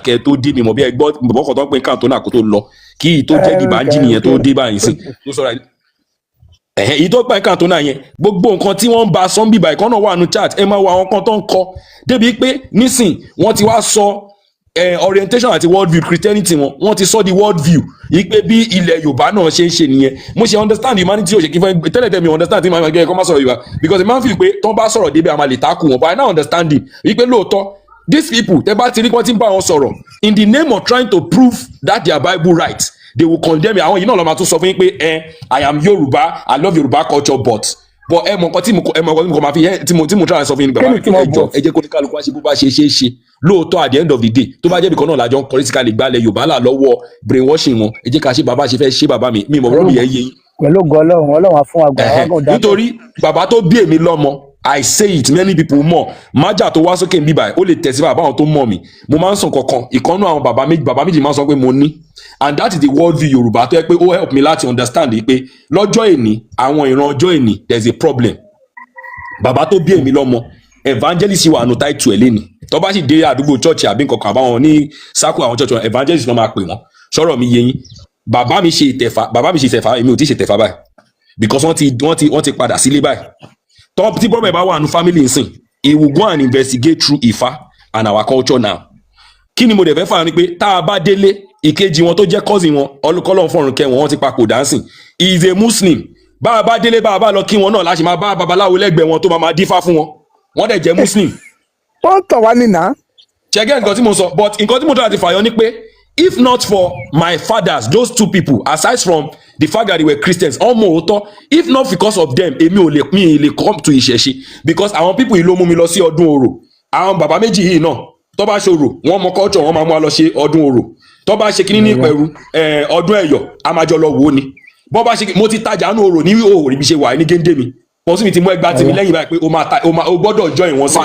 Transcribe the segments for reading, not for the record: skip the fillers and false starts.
Kẹ́ tó dé mi mọ̀ bí ẹ gbọ́ bọ̀bọ̀ kan tó ń pè ní Cantona kó tó lọ, kí ìyí tó jẹ́ Dìbànjí nìyẹn tó dé báyìí sìn tó sọ̀rọ̀ ẹ̀hẹ́n, èyí tó pẹ́ Cantona yẹn, gbogbo nǹkan tí wọ́n ń ba sọ́nbì báyìí kan náà wà nù chat. Ẹ máa wo àwọn kan tó ń kọ débi pé nísìn wọ́n ti wá sọ orientation àti world view Christianity wọn, wọ́n ti sọ di world view yìí pé bí ilẹ̀ Yorùbá náà ṣe ń ṣe nìyẹn. Mo ṣe understand humanity ò ṣe kí fẹ́ tẹ́lẹ̀ tẹ́lẹ̀ mi understand tí màá gbé ẹ̀kọ́ má sọ̀rọ̀ Yorùbá, because máa ń fi pé tó ń bá sọ̀rọ̀ débi àmà lè takù wọn, but I now understand it yìí pé lóòótọ́ these people, tẹ́ bá ti rí pé wọ́n ti ń bá wọn sọ̀rọ̀ in the name of trying to prove that their Bible right, they will condemn you. Àwọn yìí náà lọ́ máa tún sọ fún yín pé ẹ, I am Yorùbá, I love Yorùbá culture, but ẹ mọ nǹkan tí mo kọ máa fi tí mo try sọ fún yín ní Kí bàbá ni mi, ìtumọ̀ ẹ jọ, but? ẹ jẹ́ kó ní kálukú wá ṣe bó bá ṣe ṣe é ṣe. Lóòótọ́, at the end of the day, tó bá jẹ́ ibìkan náà lájọ ń kọrí sí, ká lè gbálẹ̀ Yorùbá là lọ́wọ́ brainwashing wọn. Ẹ jẹ́ ká ṣe bàbá ṣe fẹ́ ṣe. Bàbá mi, mi mọ̀ Pẹ̀lú bọ́rọ̀ mi yẹn yé yín. Pẹ̀lú ògo Ọlọ́run, Ọlọ́run á fún wa gbà wá Ẹ̀hẹ́n. gàn dákẹ́. Nítorí bàbá tó bí èmi lọ́mọ, I say it, many people mọ̀ májà tó wá sókè níbí báyìí, ó lè tẹ̀sí bàbá àwọn tó mọ̀ mi. Mo máa ń sàn kankan ìkànnú àwọn bàbá méjì, bàbá méjì máa ń sọ pé mo ní, and that is the world view Yorùbá tó yẹ pé ó help me láti understand pé lọ́jọ́ èní, àwọn ìran ọjọ́ èní, there is a problem. Bàbá tó bí èmi lọ́mọ, evangelist wà nù title ẹ̀ lẹ́ni. Tó bá sì dé àdúgbò church àbí nǹkan kan àbáwọn ní sákò àwọn church wọn, evangelist ló máa pè wọ́n. Sọ̀rọ̀ mi yé yín? Bàbá mi ṣe ìtẹ̀fà, bàbá mi ṣe ìtẹ̀fà, èmi ò tí ì ṣe ìtẹ̀fà báyìí because wọ́n ti padà sílé báyìí. Tó tí problem bá wà nù family nsìn, he will go and investigate through Ifá and our culture. Now, kí ni mo dẹ̀ fẹ́ fà ni pé tá a bá délé, ìkejì wọn tó jẹ́ cousin wọn, ọlọ́kọ́lọ́ fọ̀rùn kẹ́ wọn, wọ́n ti papòdà ńsìn, he is a Muslim. Bá a bá délé, bá a bá lọ kí wọn náà, láti máa bá babaláwo lẹ́gbẹ̀ẹ́ wọn tó máa máa dífá fún wọn. Wọ́n dẹ̀ jẹ́ Muslim. Wọ́n tọ̀ wá nínà. Ṣẹ́gẹ́ nǹkan tí mo sọ? But nǹkan tí mo tọ́ láti fàyọ ni pé if not for my fathers, those two people, aside from the fact that they were Christians, ọmọ òótọ́, if not because of them, èmi ò lè mi ì lè come to ìṣẹ̀ṣe, because àwọn people yìí ló mú mi lọ sí ọdún orò. Àwọn bàbá méjì yìí náà, tó bá ṣòro, wọ́n mọ culture, wọ́n máa mú wa lọ ṣe ọdún orò. Tó bá ṣe kíní ní ìpẹ̀rù ọdún ẹ̀yọ̀, a máa jọ lọ wò ó ni. Bọ́ bá ṣe mo ti tajà nù orò ní òòrì bí ṣe wà ní géńdé mi, wọ́n sì mi ti mú ẹgbàá tèmi lẹ́yìn báyìí pé o máa ta, o máa o gbọ́dọ̀ join wọn sí.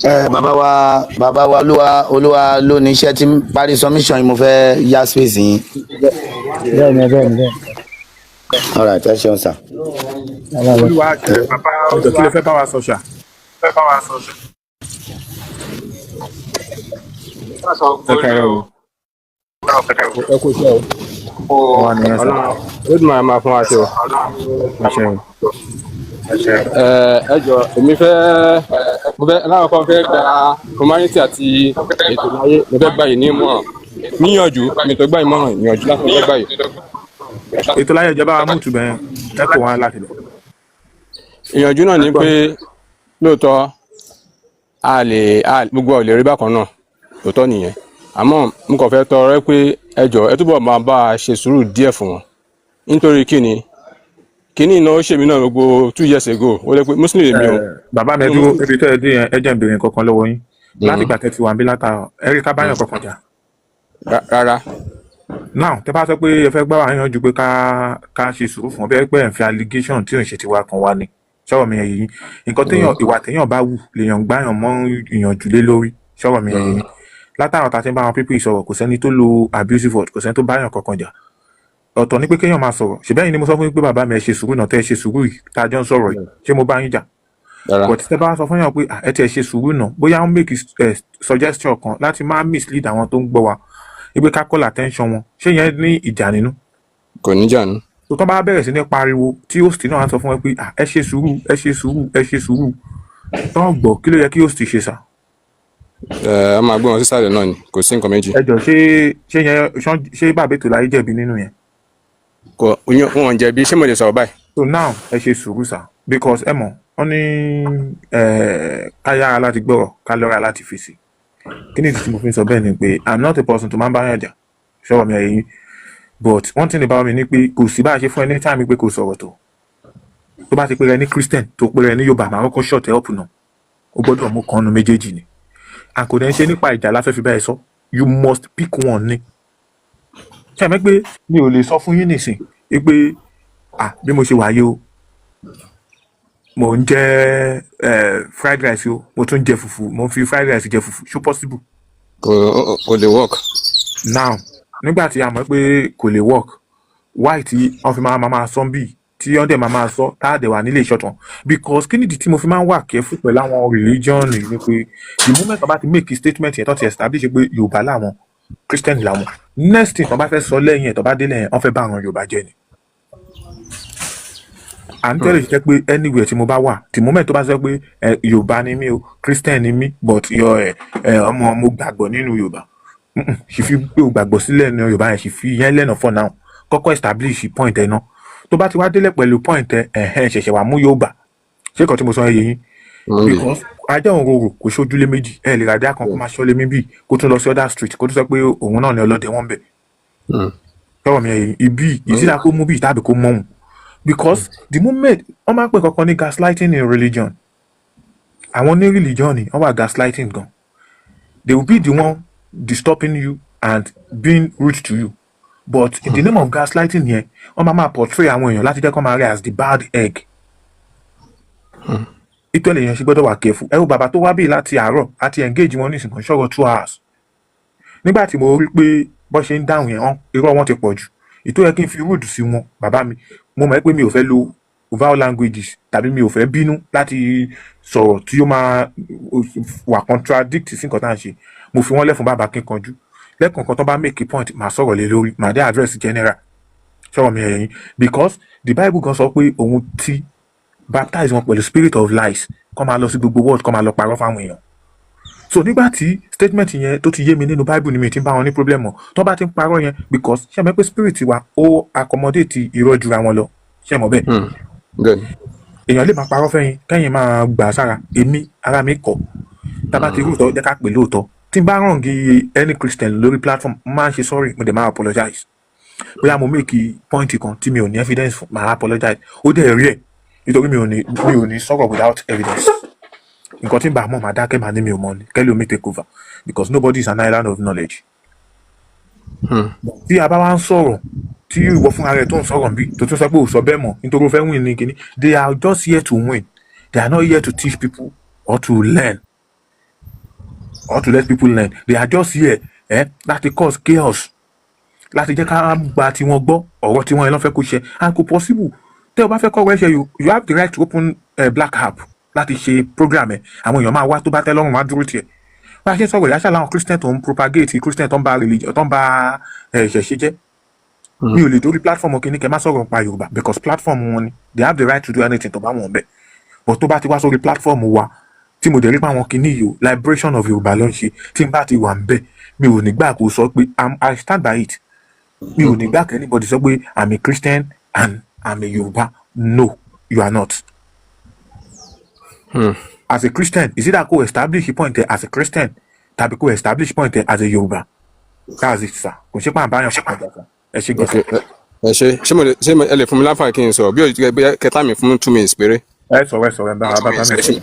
Ẹ bàbá wa, bàbá wa, olúwa, olúwa ló ní iṣẹ́ tí ń parí submission yìí. Mo fẹ́ yá space yín. Bẹ́ẹ̀ni. All right, ẹ ṣeun sir. Olúwa bàbá. Ọjọ́, kí ló fẹ́ bá wa sọ ṣá? Fẹ́ bá wa sọ ṣá. Ẹ kẹrẹ o. Ẹ kú iṣẹ́ o. Wà nìyẹn sá. Ọlọ́run Olódùmarè máa fún wa ṣe o. Ẹ ṣeun, ẹ ṣeun. Ẹ jọ, èmi fẹ́, mo fẹ́ láwọn fẹ́ gba humanity àti ètò láyé. Mo fẹ́ gbà yìí ní ìmọ̀ràn, níyànjú mi tó gbà ìmọ̀ràn, ìyànjú láti mo fẹ́ gbà yìí. Ètò láyé ìjọba wa mú tù bẹ́ẹ̀, ẹ kò wá láti lọ. Ìyànjú náà ni pé lóòótọ́ a lè a gbogbo ọ̀ lè rí bákan náà, òótọ́ nìyẹn, àmọ́ mo kàn fẹ́ tọrọ ẹ pé ẹ jọ, ẹ túbọ̀ máa bá a ṣe sùúrù díẹ̀ fún wọn. Nítorí kíni kíní iná ó ṣèmi náà gbogbo 2 years ago, ó lè pé Muslim lèmi o. Bàbá mi, ẹ dúró ibi tẹ́ ẹ dé yẹn. Ẹ jẹ́ n béèrè nǹkan kan lọ́wọ́ yín. Láti ìgbà tẹ́ ti wà ń bí látàárọ̀, ẹ rí ká báyàn kankan jà? Rárá. Now, tẹ́ bá sọ pé ẹ fẹ́ gbá wa yanjú pé ká ṣe sùúrù fún ọ, bẹ́ẹ̀ pé ẹ̀ ń fi allegation tí ò ń ṣe tiwa kan wá ni. Sọ̀rọ̀ mi yẹn yìí, nǹkan téèyàn, ìwà téèyàn bá wù lèèyàn gbáyàn mọ́ ìyànjú lé lórí. Sọ̀rọ̀ mi yẹn yìí, látàrọ̀ tá a ti ń bá wọn pípì sọ̀rọ̀, kò sẹ́ni tó lo abusive word, kò sẹ́ni tó báyàn kankan jà. Ọ̀tọ̀ ni pé kéèyàn máa sọ̀rọ̀. Ṣèbẹ́yìn ni mo sọ fún yín pé bàbá mi, ẹ ṣe sùúrù náà. Tẹ́ ẹ ṣe sùúrù yìí tá a jọ ń sọ̀rọ̀ yìí, ṣé mo bá yín jà? Rárá. But tẹ́ bá sọ fún yàn pé, "Ah, ẹ tiẹ̀ ṣe sùúrù náà," bóyá ń make suggestion kan láti máa mislead àwọn tó ń gbọ́ wa, wípé ká call attention wọn, ṣé yẹn ní ìjà nínú? Kò ní jà nù. Tó tán bá bẹ̀rẹ̀ sí ní pariwo, tí host náà á sọ fún wọn pé, "Ah, ẹ ṣe sùúrù, ẹ ṣe sùúrù, ẹ ṣe sùúrù," tán gbọ́, kí ló yẹ kí host ṣe sà? Ẹ a máa gbé wọn sísàlẹ̀ náà ni, kò sí nǹkan méjì. Ẹ jọ, ṣé yẹn ṣé bàbá ètò láyé jẹ̀bi nínú yẹn? Kò wọn jẹ̀bi. Ṣé mo lè sọ̀rọ̀ báyìí? So now, ẹ ṣe sùúrù sà, because ẹ mọ̀ wọ́n ní ká yára láti gbọ́rọ̀, ká lọ́ra láti fèsì. Kí ni ìdí tí mo fi ń sọ bẹ́ẹ̀ ni pé I'm not a person tó máa ń bá yàn jà. Sọ̀rọ̀ mi ẹ̀yìn, but one thing about me ni pé kò sí bá a ṣe fún ẹ ní time pé kò sọ̀rọ̀ tó tó bá ti pè rẹ ní Christian, tó pè rẹ ní Yorùbá, màá kọ́kọ́ shut ẹ up náà. O gbọ́dọ̀ mú kan nu méjèèjì ni, and kò dẹ̀ ń ṣe nípa ìjà láfẹ́ fi bẹ́ẹ̀ sọ. You must pick one ni. Ṣe àmọ́ pé mi ò lè sọ fún yín nìsín pé, ah, bí mo ṣe wà yìí o, mo ń jẹ fried rice o, mo tún jẹ fùfú, mo ń fi fried rice jẹ fùfú. Ṣó possible? Kò lè work. Now, nígbà tí a mọ̀ pé kò lè work, why tí wọ́n fi máa sọ bí Tí wọ́n dẹ̀ máa máa sọ tá a dẹ̀ wà nílé ìṣọ̀tàn, because kí nìdí tí mo fi máa ń wà careful pẹ̀lú àwọn religion yìí ni pé the moment wọ́n bá ti make a statement yẹn, tó ti establish pé Yorùbá làwọn, Christian làwọn, next thing tó bá fẹ́ sọ lẹ́yìn ẹ̀, tó bá délẹ̀ yẹn, wọ́n fẹ́ bá àwọn Yorùbá jẹ́ ni. À ń tẹ́lẹ̀ jẹ́ pé anywhere tí mo bá wà, the moment tó bá sọ pé ẹ Yorùbá ni mí o, Christian ni mí, but yọ ẹ ẹ ọmọ mo gbàgbọ́ nínú Yorùbá. Sì fi pé o gbàgbọ́ sílẹ̀ ní Yorùbá yẹn, sì fi yẹn lẹ́nà for now. Kọ́kọ́ establish point ẹ̀ náà. Tó bá ti wá délẹ̀ pẹ̀lú point ẹ̀, ẹ̀hẹ́n, ṣẹ̀ṣẹ̀ wà mú Yorùbá. Ṣé nǹkan tí mo sọ yẹn yé yín? Because ajá òun rorò kò ṣojúlé méjì. Ẹ lè ràdá kan kó máa ṣọ́lé mi bíi, kó tún lọ sí other street, kó tún sọ pé òun náà ni ọlọ́dẹ wọn bẹ̀. Tọrọ mi ẹ̀yìn ibi ìsílà kó mú bíi tàbí kó mọ̀hún, because the moment wọ́n máa ń pè kankan ní gaslighting in religion, àwọn ní religion ni wọ́n wà gaslighting gan. They will be the one disturbing you and being rude to you, but in the name of gaslighting yẹn, wọ́n máa máa portray àwọn èèyàn láti jẹ́ kó máa rí as the bad egg. Ìtọ́ èèyàn ṣe gbọ́dọ̀ wà careful. Ẹ wo bàbá tó wá bí láti àárọ̀ àti engage wọn ní ìsìnkú ṣọ́rọ̀ 2 hours. Nígbà tí mo rí pé bọ́ ṣe ń dáhùn yẹn, irọ́ wọn ti pọ̀ jù, ìtò yẹ kí n fi rude sí wọn, bàbá mi, mo mọ̀ pé mi ò fẹ́ lo vile languages tàbí mi ò fẹ́ bínú láti sọ̀rọ̀ tí ó máa wà contradict sí nǹkan tá à ń ṣe. Mo fi wọ́n lẹ̀ fún bàbá kíkanjú. Lẹ́ẹ̀kọ̀ọ̀kan tó bá make a point, màá sọ̀rọ̀ lé lórí, màá dé address general sọ̀rọ̀ mi ẹ̀yìn, because the Bible gan sọ pé òun ti baptize wọn pẹ̀lú spirit of lies, kọ́ máa lọ sí gbogbo world, kọ́ máa lọ parọ́ fáwọn èèyàn. So nígbà tí statement yẹn tó ti yé mi nínú Bible ni mi ti ń bá wọn ní problem mọ́ tó bá ti ń parọ́ yẹn, because ṣé mọ̀ pé spirit wa ó accommodate irọ́ jura wọn lọ? Ṣé mọ̀ bẹ́ẹ̀? Bẹ́ẹ̀ni. Èèyàn lè máa parọ́ fẹ́yìn, kẹ́yìn máa gbà sára. Èmi, ara mi kọ̀. Tá a bá ti rúùtọ́, jẹ́ ká pè lóòótọ́. Tí n bá wrong any Christian lórí platform, mo máa ń ṣe sorry, mo dẹ̀ máa apologize. Bóyá mo make point kan tí mi ò ní evidence fún, màá apologize. Ó dẹ̀ rí ẹ̀, nítorí mi ò ní sọ̀rọ̀ without evidence. Nǹkan tí n bá mọ̀, máa dákẹ́, máa ní mi ò mọ̀ ni, kẹ́lẹ́ omi take over, because nobody is an island of knowledge. Tí a bá wá ń sọ̀rọ̀, tí ìwọ fúnra rẹ̀ tó ń sọ̀rọ̀ bí tó tún sọ pé ò sọ bẹ́ẹ̀ mọ̀ nítorí ó fẹ́ win ní kíní, they are just here to win. They are not here to teach people or to learn or to let people learn. They are just here láti cause chaos, láti jẹ́ ká gba tiwọn gbọ́. Ọ̀rọ̀ tiwọn yẹn ló fẹ́ kó ṣe, and kò possible. Tẹ́ o bá fẹ́ kọ́ ẹ̀ṣẹ̀, you have the right to open black app láti ṣe program ẹ̀. Àwọn èèyàn máa wá, tó bá tẹ́ lọ́rùn, wá dúró tiẹ̀. Bá a ṣe ń sọ̀rọ̀ yàtọ̀ láwọn Christian tó ń propagate, Christian tó ń ba religion, tó ń ba ìṣẹ̀ṣe jẹ́, mi ò lè dórí platform kìíní kẹ́ má sọ̀rọ̀ nípa Yorùbá, because platform wọn ni. They have the right to do anything tó bá wọn bẹ̀. But tó bá ti wá sórí platform wa, tí mo dẹ̀ rí pé àwọn kìíní yìí o, liberation of Yorùbá ló ń ṣe, tí n bá ti wà ń bẹ̀, mi ò ní gbà kó sọ pé I stand by it. Mi ò ní gbà kí anybody sọ pé I'm a Christian and I'm a Yorùbá. No, you are not. As a Christian, is either kó establish point ẹ as a Christian tàbí kó establish point ẹ as a Yorùbá. That's it, sir. Kò ṣe pé à ń báyọ̀ ṣe pàjá, sir. Ẹ ṣe Ok. gbèsè. Ẹ ṣe, ṣé mo lè ṣé ẹ lè fún mi láǹfààní kí n sọ̀rọ̀ bí òjì bóyá kẹta mi fún 2 minutes péré? Ẹ sọ̀rọ̀, ẹ sọ̀rọ̀, ẹ bá bàbá mi sọ̀rọ̀.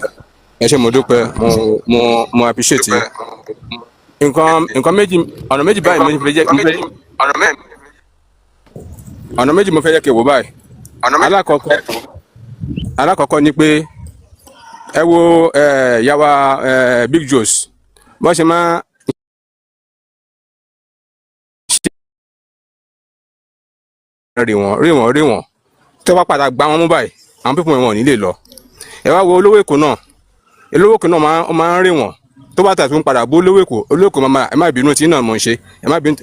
Ẹ ṣé, mo dúpẹ́. Mo appreciate yín. Nǹkan méjì, ọ̀nà méjì báyìí mo fẹ́ jẹ́ mo fẹ́ ọ̀nà méjì mo fẹ́ jẹ́ kí n wò báyìí. Alákọ̀ọ́kọ́ ni pé ẹ wo ẹ yàwá ẹ Big Joes, bọ́n ṣe máa ṣe rí wọn, rí wọn, rí wọn, tó bá padà gbá wọn mú báyìí, àwọn people wọn ò ní lè lọ. Ẹ wá wo olówó Èkó náà. Olówó Èkó náà máa ń rí wọn, tó bá tàbí padà bó olówó Èkó, olówó Èkó máa, ẹ má bínú tí náà mò ń ṣe, ẹ má bínú.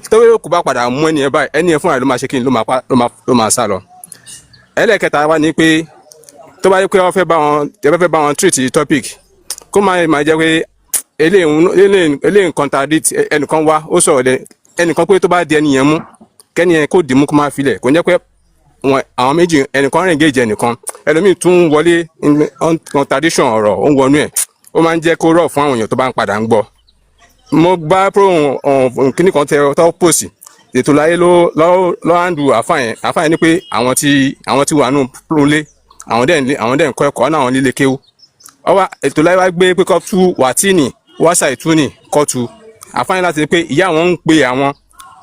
Tó olówó Èkó bá padà mú ẹni yẹn báyìí, ẹni yẹn fúnra rẹ̀ ló máa ṣe kí ni, ló máa pa, ló máa sá lọ. Ẹlẹ́ẹ̀kẹta wá ní pé tó bá yẹ pé wọ́n fẹ́ bá wọn, ẹ fẹ́ bá wọn treat topic, kó máa máa jẹ́ pé eléyìí contradict ẹnìkan wá, ó sọ̀rọ̀ lẹ ẹnìkan pé tó bá di ẹni yẹn mú, kẹ́ni yẹn kó dì mú, kó má filẹ̀. Kò ní jẹ́ pé wọn àwọn méjì, ẹnìkan rìn gauge ẹnìkan, ẹlòmíì tún wọlé contradiction, ọ̀rọ̀ ó ń wọnú ẹ̀, ó máa ń jẹ́ kó rọ̀ fún àwọn èèyàn tó bá ń padà ń gbọ́. Mo gbá pro kíní kan tẹ tó pòsì ètò láyé ló ló handle àfàyẹn. Àfàyẹn ni pé àwọn tí wà nù lé, àwọn dẹ̀ ń kọ́ ẹ̀kọ́ náà, àwọn nílé kéwú. Ọwọ́ ètò láyé wá gbé pé kọ́ tú wàtíìnì wáṣà ìtúnì kọ́ tu àfàyẹn láti pé ìyá àwọn ń pe àwọn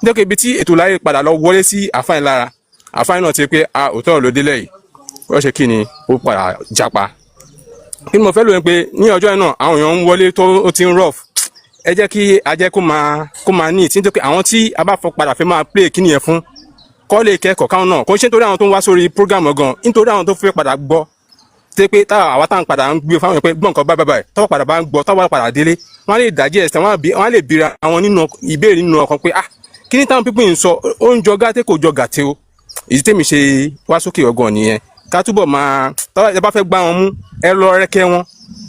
nítorí ibi tí ètò láyé padà lọ wọlé sí àfàyẹn lára. Àfàyẹn náà ti pé a òótọ́ ló délẹ̀ yìí, wọ́n ṣe kí ni, ó padà japa. Kí ni mo fẹ́ lò ní pé ní ọjọ́ yẹn náà, àwọn èèyàn ń wọlé tó ó ti ń rough. Ẹ jẹ́ kí a jẹ́ kó máa ní ìtí, nítorí pé àwọn tí a bá fọ padà fẹ́ máa play kí nìyẹn fún. Kọ́ lè kẹ́kọ̀ọ́ káwọn náà kò ń ṣe nítorí àwọn tó ń wá sórí program gan, nítorí àwọn tó fẹ́ padà gbọ́ tẹ́ pé tá àwa tá à ń padà ń gbé fáwọn èèyàn pé gbọ́n nǹkan báyìí báyìí, tọ́wọ́ padà bá ń gbọ́, tọ́wọ́ padà délé, wọ́n á lè dájí ẹ̀sẹ̀, wọ́n á lè bira àwọn nínú ìbéèrè nínú ọkàn pé, ah, kí ni táwọn pípín ń sọ? Ó ń jọ gàtẹ́, kò jọ gàtẹ́ o. Èyí tèmi ṣe wá sókè ọgàn nìyẹn. Ká túbọ̀ máa tọ́wọ́ ẹ bá fẹ́ gbá wọn mú, ẹ lọ rẹ́kẹ́ wọn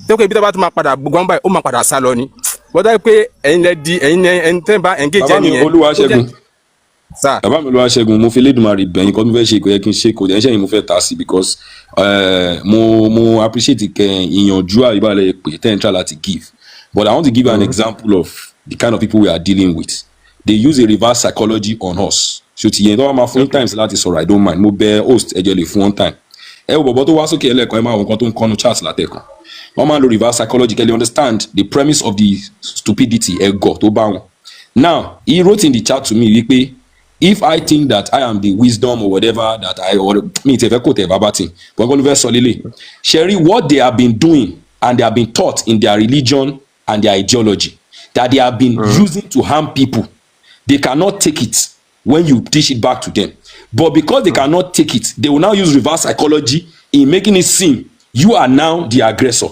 tẹ́ pé ibi tó bá tún máa padà gbọ́n báyìí, ó máa padà sá lọ ni. Wọ́n dá pé ẹ̀yin lẹ di ẹ̀yin lẹ ẹ̀yin tẹ́ ń bá engage. Bàbá mi. Ẹni yẹn Olúwaṣẹ́gun. Sir. Bàbá mi Olúwaṣẹ́gun, mo fi Elédùmarè bẹ̀yìn kọ́ tó fẹ́ ṣe, kò yẹ kí n ṣe, kò dẹ̀ ṣe yín mo fẹ́ ta sí because mo appreciate kẹ ìyànjú àbíbalẹ̀ pé tẹ́ ń try láti give, but I want to give you an example of the kind of people we are dealing with. They use a reverse psychology on us. Ṣé o ti yẹn tó wá máa fún times láti sọ̀rọ̀? I don't mind. Mo bẹ host, ẹjọ́ lè fún one time. Ẹ wo bọ̀bọ̀ tó wá sókè ẹlẹ́ẹ̀kan, ẹ máa wo nǹkan tó ń kọ́nu chat látẹ̀kàn. Wọ́n máa ń lo reverse psychology kẹ́ lè understand the premise of the stupidity, ẹ̀gọ́ tó bá wọn. Now he wrote in the chat to me wípé if I think that I am the wisdom or whatever that I or me tẹ fẹ́ kò tẹ̀ bàbá tí but nǹkan ló fẹ́ sọ lélẹ̀ ṣe rí. What they have been doing and they have been taught in their religion and their ideology that they have been using to harm people, they cannot take it when you dish it back to them. But because they cannot take it, they will now use reverse psychology in making it seem you are now the aggressor.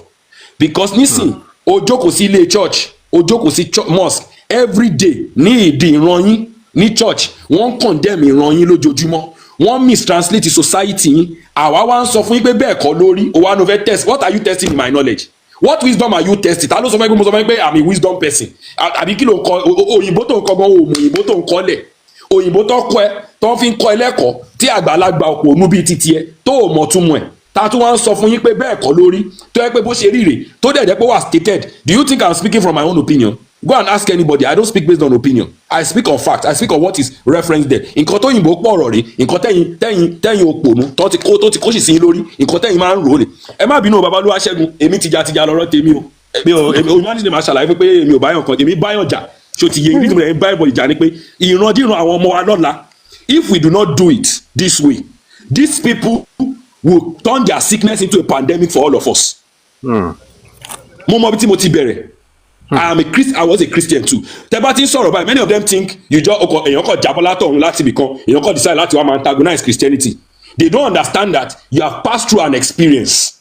Because nísìn, o jókòó sí ilé church, o jókòó sí mosque every day, ní ìdí ìran yín ní church, wọ́n condemn ìran yín lójoojúmọ́, wọ́n mistranslate society yín. Àwa wá ń sọ fún yín pé bẹ́ẹ̀ kọ́ lórí. O wá no fẹ́ test. What are you testing in my knowledge? What wisdom are you testing? Ta ló sọ fún yín pé mo sọ fún yín pé I'm a wisdom person? Àbí kí ló ń kọ? Òyìnbó tó ń kọ gan, òmù òyìnbó tó ń kọ lẹ̀, òyìnbó tó kọ ẹ, tó fi ń kọ ẹ lẹ́kọ̀ọ́ tí àgbàlagbà òpònú bíi titi ẹ tó ò mọ̀ túmọ̀ ẹ̀, ta tún wá ń sọ fún yín pé bẹ́ẹ̀ kọ́ lórí, tó yẹ pé bó ṣe rí rè, tó dẹ̀ jẹ́ pé wà stated. Do you think I'm speaking from my own opinion? Go and ask anybody. I don't speak based on opinion. I speak on fact. I speak on what is referenced there. Nǹkan tó yìnbó pọ̀ ọ̀rọ̀ rè, nǹkan tẹ́yìn òpònú tó ti kó sì sí yín lórí, nǹkan tẹ́yìn máa ń rò ó rè. Ẹ má bínú o, bàbá Olúwaṣẹ́gun. Èmi tìjàtìjà lọ́rọ̀ tèmi o. Èmi ò èmi humanity máa ṣàlàyé pé èmi ò báyọ̀ kan, èmi báyọ̀ jà. Ṣó ti yé ibi tí mo lè bá ìbọn ìjà ni pé ìrandíran àwọn ọmọ wa lọ́la, if we do not do it this way, these people will turn their sickness into a pandemic for all of us. Mo mọ ibi tí mo ti bẹ̀rẹ̀. I am a Christ, I was a Christian too. Tẹ bá ti ń sọ̀rọ̀ báyìí, many of them think you just ọkọ èèyàn kọ jábọ́ látọ̀run láti ibì kan, èèyàn kọ decide láti wá máa antagonize Christianity. They don't understand that you have passed through an experience,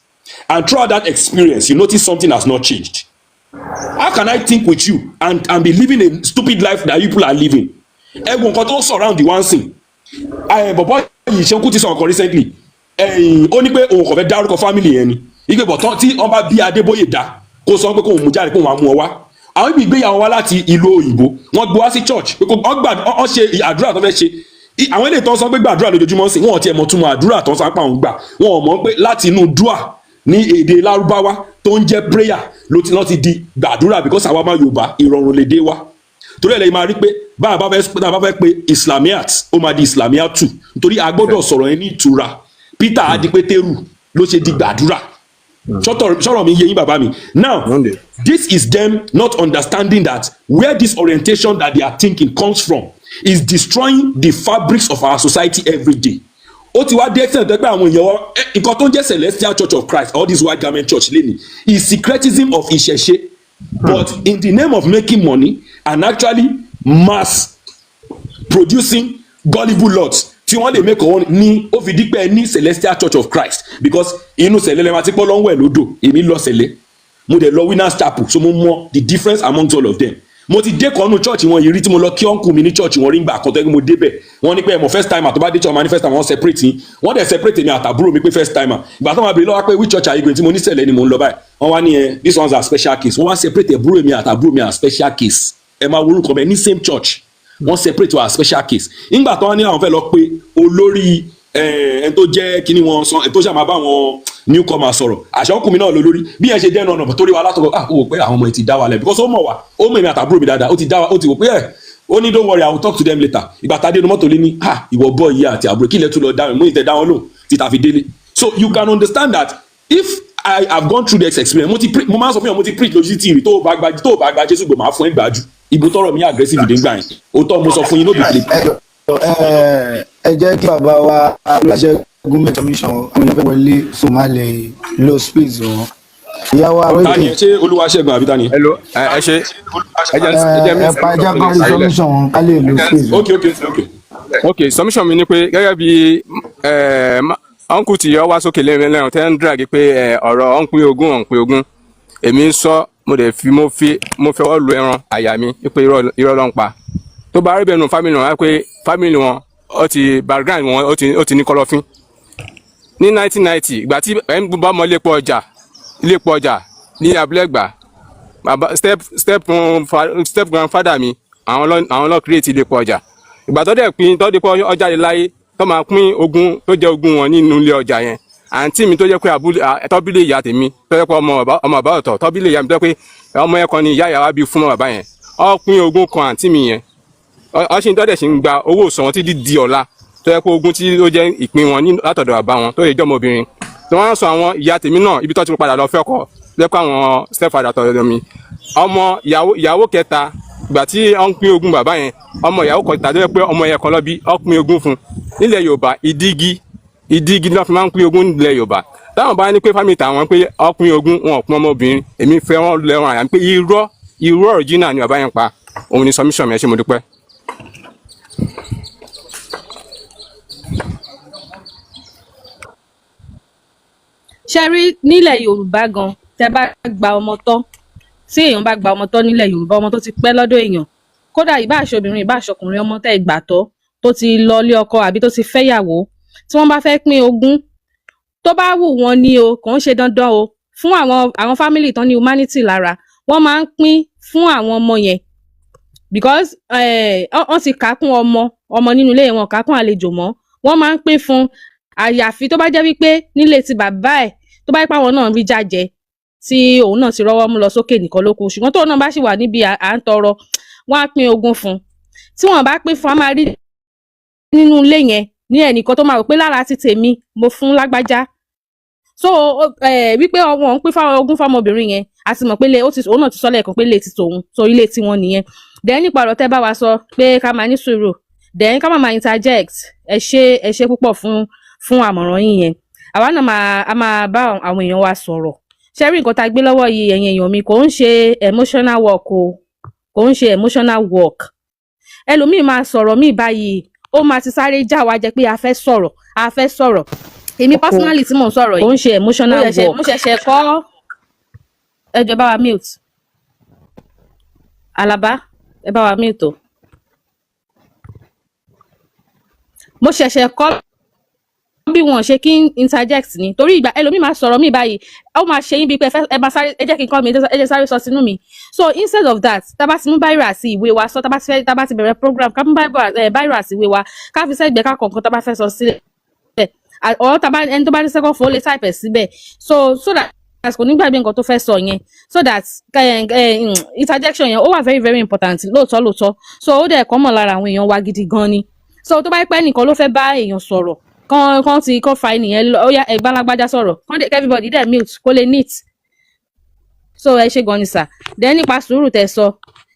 and throughout that experience you notice something has not changed. How can I think with you and be living a stupid life that you people are living? Ẹ wo nǹkan tó surround the one thing. Ẹ bọ̀bọ̀ yìí ṣe kú ti sọ̀rọ̀ kan recently. Ẹ̀yìn ó ní pé òun kò fẹ́ dárúkọ family yẹn ni ike bọ̀ tán tí wọ́n bá bí Adébóyè dá kó sọ pé kóun mú jáde, kóun á mú ọ wá. Àwọn ibi ìgbéyàwó wá láti ìlú òyìnbó, wọ́n gbé wá sí church pé kó wọ́n gbà wọ́n ṣe àdúrà tó fẹ́ ṣe. Àwọn eléyìí tó ń sọ pé gbàdúrà lójoojúmọ́ sí wọn ò tiẹ̀ mọ̀ túmọ̀ àdúrà tó ń sọ pé àwọn gbà. Wọn ò mọ̀ pé láti inú dùà ní èdè Lárúbáwá tó ń jẹ́ prayer ló ti lọ́ ti di gbàdúrà, because àwa máa Yorùbá ìrọ̀rùn lè dé wa. Torí ẹ̀ lẹ́yìn máa rí pé bá a bá fẹ́ pe Islamiat, ó máa di Islamiatu, nítorí a gbọ́dọ̀ sọ̀rọ̀ yẹn ní ìtura. Peter á di Pétérù, ló ṣe di gbàdúrà. Sọ̀rọ̀ mi yé yín, bàbá mi? Now Monday. this is them not understanding that where this orientation that they are thinking comes from is destroying the fabrics of our society every day. Ó ti wá dé extent tó pé àwọn èèyàn wa nǹkan tó ń jẹ́ Celestial Church of Christ, all this white garment church lẹ́ni, is syncretism of ìṣẹ̀ṣe, but in the name of making money and actually mass producing gullible lots tí wọ́n lè make owó ní, ó fi dípẹ́ ní Celestial Church of Christ, because inú sẹ̀lẹ̀ lẹ́wọ̀n àti pọ́ lọ́wọ́ ẹ̀ lódò. Èmi lọ sẹ̀lẹ̀, mo dẹ̀ lọ Winners Chapel, so mo mọ the difference among all of them. Mo ti dé kọ́nù church wọn yìí rí tí mo lọ kí uncle mi ní church wọn rí. Ngbà kan tó yẹ kí mo débẹ̀, wọ́n ní pé ẹ mọ̀ first timer tó bá dé church, máa ní first timer, wọ́n separate yín. Wọ́n dẹ̀ separate mi àtàbúrò mi pé first timer. Ìgbà tó máa bèrè lọ́wọ́ pé which church are you going, tí mo ní sẹ̀lẹ̀ ni mo ń lọ báyìí, wọ́n wá ní ẹ these ones are special case. Wọ́n wá separate ẹ̀búrò mi àtàbúrò mi as special case. Ẹ máa worúkọ mẹ́ ní same church, wọ́n separate wa as special case. Nígbà tó wọ́n ní àwọn fẹ́ lọ pé olórí ẹ tó jẹ́ kíní wọn sọ, ẹ tó ṣàmà bá wọn newcomer sọ̀rọ̀, àṣà ọkùnrin náà lọ lórí bí ẹ ṣe dẹ́nu ọ̀nà torí wa látọ̀kọ̀, ah, ó wò pé àwọn ọmọ ẹ ti dá wa lẹ̀, because ó mọ̀ wá, ó mọ̀ èmi àtàbúrò mi dáadáa, ó ti dá wa, ó ti wò pé ẹ ó ní, "Don't worry, I will talk to them later." Ìgbà tá a dé inú mọ́tò lé ní, "Ah, ìwọ bọ́ yìí àti àbúrò, kí ilẹ̀ tún lọ dá mi mú ìtẹ̀ dá wọn lò tí ta fi délé." So you can understand that if I have gone through this experience, mo ti pre mo máa ń sọ fún yàn, mo ti preach lójú tv, tó o bá gba Jésù gbò, máa fún ẹ gbàjú ìbò tọrọ mi aggressive dé gbà yẹn. Ó tọ́ mo sọ fún yín, no be play. Ẹ jẹ́ kí bàbá wa Olúwaṣẹ́gun mẹ́tọ́ mission, àwọn èèyàn fẹ́ wọlé, so má lè lo space wọn. Ìyá wa. Ta ni? Ṣé Olúwaṣẹ́gun àbí ta ni? Hello, ẹ ṣe, ẹ jẹ́ ẹ pa, ẹ jẹ́ kó rí submission wọn ká lè lo space wọn. Ok. Ok, submission mi ni pé gẹ́gẹ́ bí uncle tí ọ wá sókè lẹ́rìn lẹ́rìn tẹ́ ń drag pé ọ̀rọ̀ ọ̀ ń pín ogún, ọ̀ ń pín ogún, èmi ń sọ, mo dẹ̀ fi mo fi ọwọ́ lu ẹran àyà mi pé irọ́ ló ń pa. Tó bá rí bẹ́ẹ̀ nù family wọn, á pé family wọn ó ti background wọn ó ti ní kọ̀lọ̀fín. Ní 1990, ìgbà tí ẹ̀ ń bá ọmọ iléepo ọjà, iléepo ọjà ní Abúlé Ẹ̀gbá, bàbá step grandfather mi, àwọn lọ create iléepo ọjà. Ìgbà tó dẹ̀ pín, tó dé pé ọjà lè láyé, tó máa pín ogún tó jẹ́ ogún wọn nínú ilé ọjà yẹn, àǹtí mi tó jẹ́ pé abúlé tọ́bílẹ̀ ìyá tèmi, tó jẹ́ pé ọmọ bàbá ọ̀tọ̀, tọ́bílẹ̀ ìyá mi, tó jẹ́ pé ọmọ yẹn kan ni ìyá ìyá wa bí fún bàbá yẹn, ó pín ogún kan àǹtí mi yẹn. Ọ ṣì ń tọ́dẹ̀ ṣì ń gba owó òsàn títí di ọ̀la, tó yẹ pé ogún tí ó jẹ́ ìpín wọn ní látọ̀dọ̀ bàbá wọn tó yẹ jọmọbìnrin tí wọ́n á sọ. Àwọn ìyá tèmi náà, ibi tó ti padà lọ fẹ́ ọkọ lẹ́kọ̀ọ́, àwọn stepfather tọ̀dọ̀ mi, ọmọ ìyàwó kẹta, ìgbà tí wọ́n ń pín ogún bàbá yẹn, ọmọ ìyàwó kẹta tó yẹ pé ọmọ yẹn kan lọ bí, ó pín ogún fún. Nílẹ̀ Yorùbá, ìdígi ìdígi ni wọ́n fi máa ń pín ogún nílẹ̀ Yorùbá. Táwọn bá ní pé family tàwọn pé ó pín ogún, wọn ò pín ọmọbìnrin, èmi fẹ́ wọn lẹ́wọ̀n àyà pé irọ́, irọ́ original ni bàbá yẹn pa. Òun ni submission mi. Ẹ ṣé, mo dúpẹ́. Ṣe rí nílẹ̀ Yorùbá gan, tẹ bá gba ọmọ tọ́, tí èèyàn bá gba ọmọ tọ́ nílẹ̀ Yorùbá, ọmọ tó ti pẹ́ lọ́dọ̀ èèyàn, kódà ìbá aṣọ obìnrin, ìbá aṣọ ọkùnrin, ọmọ tẹ́ ẹ gbà tọ́ tó ti lọ ilé ọkọ àbí tó ti fẹ́yàwó, tí wọ́n bá fẹ́ pín ogún, tó bá wù wọ́n ní o, kò ń ṣe dandan o. Fún àwọn family tán ní humanity lára, wọ́n máa ń pín fún àwọn ọmọ yẹn because wọ́n ti kà á kún ọmọ ọmọ nínú ilé wọn, kà á kún àlejò mọ́. Wọ́n máa ń pín fún, àyàfi tó bá jẹ́ wípé nílé ti bàbá ẹ̀, tó bá yẹ pé àwọn náà ń rí jájẹ, tí òun náà ti rọ́wọ́ mú lọ sókè nìkan ló kù. Ṣùgbọ́n tóun náà bá sì wà níbi à ń tọrọ, wọ́n á pín ogún fún un. Tí wọ́n bá pín fún, a máa rí nínú ilé yẹn ní ẹnìkan tó máa rò pé lára ti tèmi, mo fún lágbájá. So wípé wọn ń pín fáwọn ogún fáwọn obìnrin yẹn, a ti mọ̀ pé lé ó ti, òun náà ti sọ lẹ́ẹ̀kan pé lé ti tòun, so ilé tiwọn nìyẹn. Then nípa ọ̀rọ̀ tẹ́ bá wa sọ pé ká máa ní sùúrù, then ká má máa interject, ẹ ṣé, ẹ ṣé púpọ̀ fún àmọ̀ràn yín yẹn. Àwa náà máa, a máa bá àwọn èèyàn wa sọ̀rọ̀. Ṣé rí nǹkan tá a gbé lọ́wọ́ yìí, ẹ̀yin èèyàn mi, kò ń ṣe emotional work o, kò ń ṣe emotional work. Ẹlòmíì máa sọ̀rọ̀ míì báyìí, ó máa ti sáré já wa jẹ pé a fẹ́ sọ̀rọ̀, a fẹ́ sọ̀rọ̀. Èmi personally tí mò ń sọ̀rọ̀ yìí, kò ń ṣe emotional work. Mo ṣẹ̀ṣẹ̀ kọ́. Ẹ jọ̀ọ́, bá wa mute Alaba, ẹ bá wa mute o. Mo ṣẹ̀ṣẹ̀ kọ́ bí wọn ṣe kí n interject ni, torí ìgbà ẹlòmíì máa sọ̀rọ̀ míì báyìí, ó máa ṣe yín bíi pé ẹ máa sáré, ẹ jẹ́ kí n kọ́ mi, ẹ jẹ́ sáré sọ sínú mi. So instead of that, tá bá ti mú biro àti ìwé wa sọ, tá bá ti fẹ́, tá bá ti bẹ̀rẹ̀ program, ká mú biro àti ìwé wa, ká fi sẹ́gbẹ̀ẹ́, ká kọ̀ọ̀kan tá bá fẹ́ sọ sílẹ̀, or tá bá ẹni tó bá ní second phone, ó lè type ẹ̀ síbẹ̀, so that kò ní gbàgbé nǹkan tó fẹ́ sọ yẹn, so that interjection yẹn, ó wà very very important lóòótọ́ lóòótọ́. So ó dẹ̀ kọ́ mọ̀ lára àwọn èèyàn wa gidi gan ni. So tó bá pẹ́ nìkan ló fẹ́ bá èèyàn sọ̀rọ̀, kán ti kán fa ènìyàn lọ, ó yá, ẹ̀gbọ́n alágbájá sọ̀rọ̀, kán dé, everybody dẹ̀ mute kó lè neat. So ẹ ṣe gan ni sir. Then nípa sùúrù tẹ́ sọ,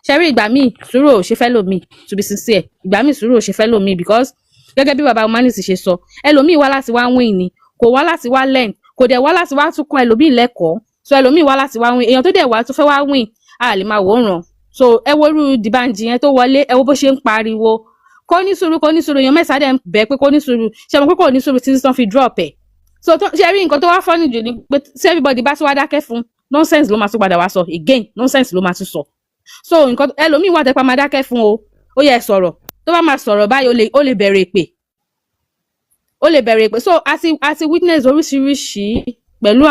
ṣe rí ìgbà míì sùúrù ò ṣe fẹ́ lòmíì. To be sincere, ìgbà míì sùúrù ò ṣe fẹ́ lòmíì because gẹ́gẹ́ bí baba humanity ṣe sọ, ẹlòmíì wá láti wá win ni, kò wá láti wá learn, kò dẹ̀ wá láti wá tún kọ́ ẹlòmíì lẹ́kọ̀ọ́. So ẹlòmíì wá láti wá win. Èèyàn tó dẹ̀ wá tó fẹ́ wá win, a lè máa wò ó ràn. So ẹ wo irú Dìbànjì yẹn tó wọlé, ẹ wo bó ṣe ń pariwo, kó ní sùúrù, kó ní sùúrù. Èèyàn mẹ́ta dẹ̀ ń bẹ̀ pé kó ní sùúrù. Ṣe mọ̀ pé kò ní sùúrù títí tán fi drop ẹ̀? So ṣe rí nǹkan tó wá funny jù ni pé tí everybody bá tún wá dákẹ́ fún, nonsense ló máa tún padà wá sọ again, nonsense ló máa tún sọ. So nǹkan ẹlòmíì wà tẹ́pá máa dákẹ́ fún o, ó yẹ sọ̀rọ̀, tó bá máa sọ̀rọ̀ báyìí, ó lè bẹ̀rẹ̀ èpè, ó lè bẹ̀rẹ̀ èpè. So a ti witness oríṣiríṣi pẹ̀lú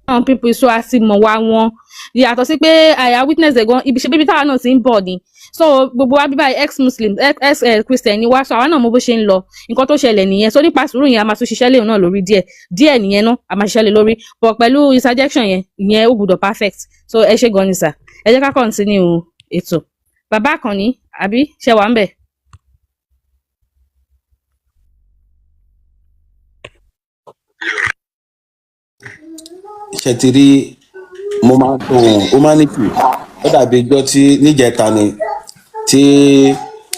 àwọn people, so a ti mọ̀ wá wọn. Yàtọ̀ sí pé àyà witness ẹ̀ gan, ibi ṣe bíbi táwa náà ti ń bọ̀ ni. So gbogbo wa bíbá ex-muslim, ex christian ni wá, so àwa náà mọ bó ṣe ń lọ. Nǹkan tó ṣẹlẹ̀ nìyẹn. So nípa sùúrù yẹn, a máa tún ṣiṣẹ́ léwu náà lórí díẹ̀ díẹ̀ nìyẹn náà, a máa ṣiṣẹ́ lé lórí, but pẹ̀lú interjection yẹn, ìyẹn ó gbọ́dọ̀ perfect. So ẹ ṣé gan ni sir. Ẹ jẹ́ ká continue ètò. Bàbá Àkànní, àbí ṣe wà ń bẹ̀? Ṣe ti rí, mo máa ń dùn humanity. Ó dàbí ijọ́ tí níjẹta ni tí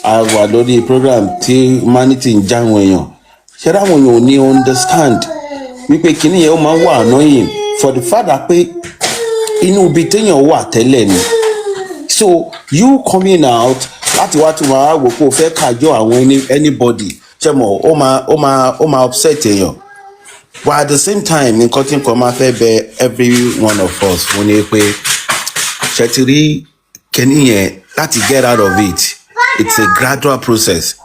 a wà lórí program tí humanity ń já àwọn èèyàn. Ṣé dáwọn èèyàn ò ní understand wípé kinní yẹn, ó máa ń wà annoying for the fact that pé inú ibi téèyàn wà tẹ́lẹ̀ ni. So you coming out Láti wá tún máa wò pé o fẹ́ kàjọ àwọn anybody, ṣe mọ̀, ó máa upset èèyàn. But at the same time, nǹkan tí nǹkan máa fẹ́ bẹ every one of us fún ni pé, ṣe ti rí kíní yẹn, láti get out of it, it's a gradual process.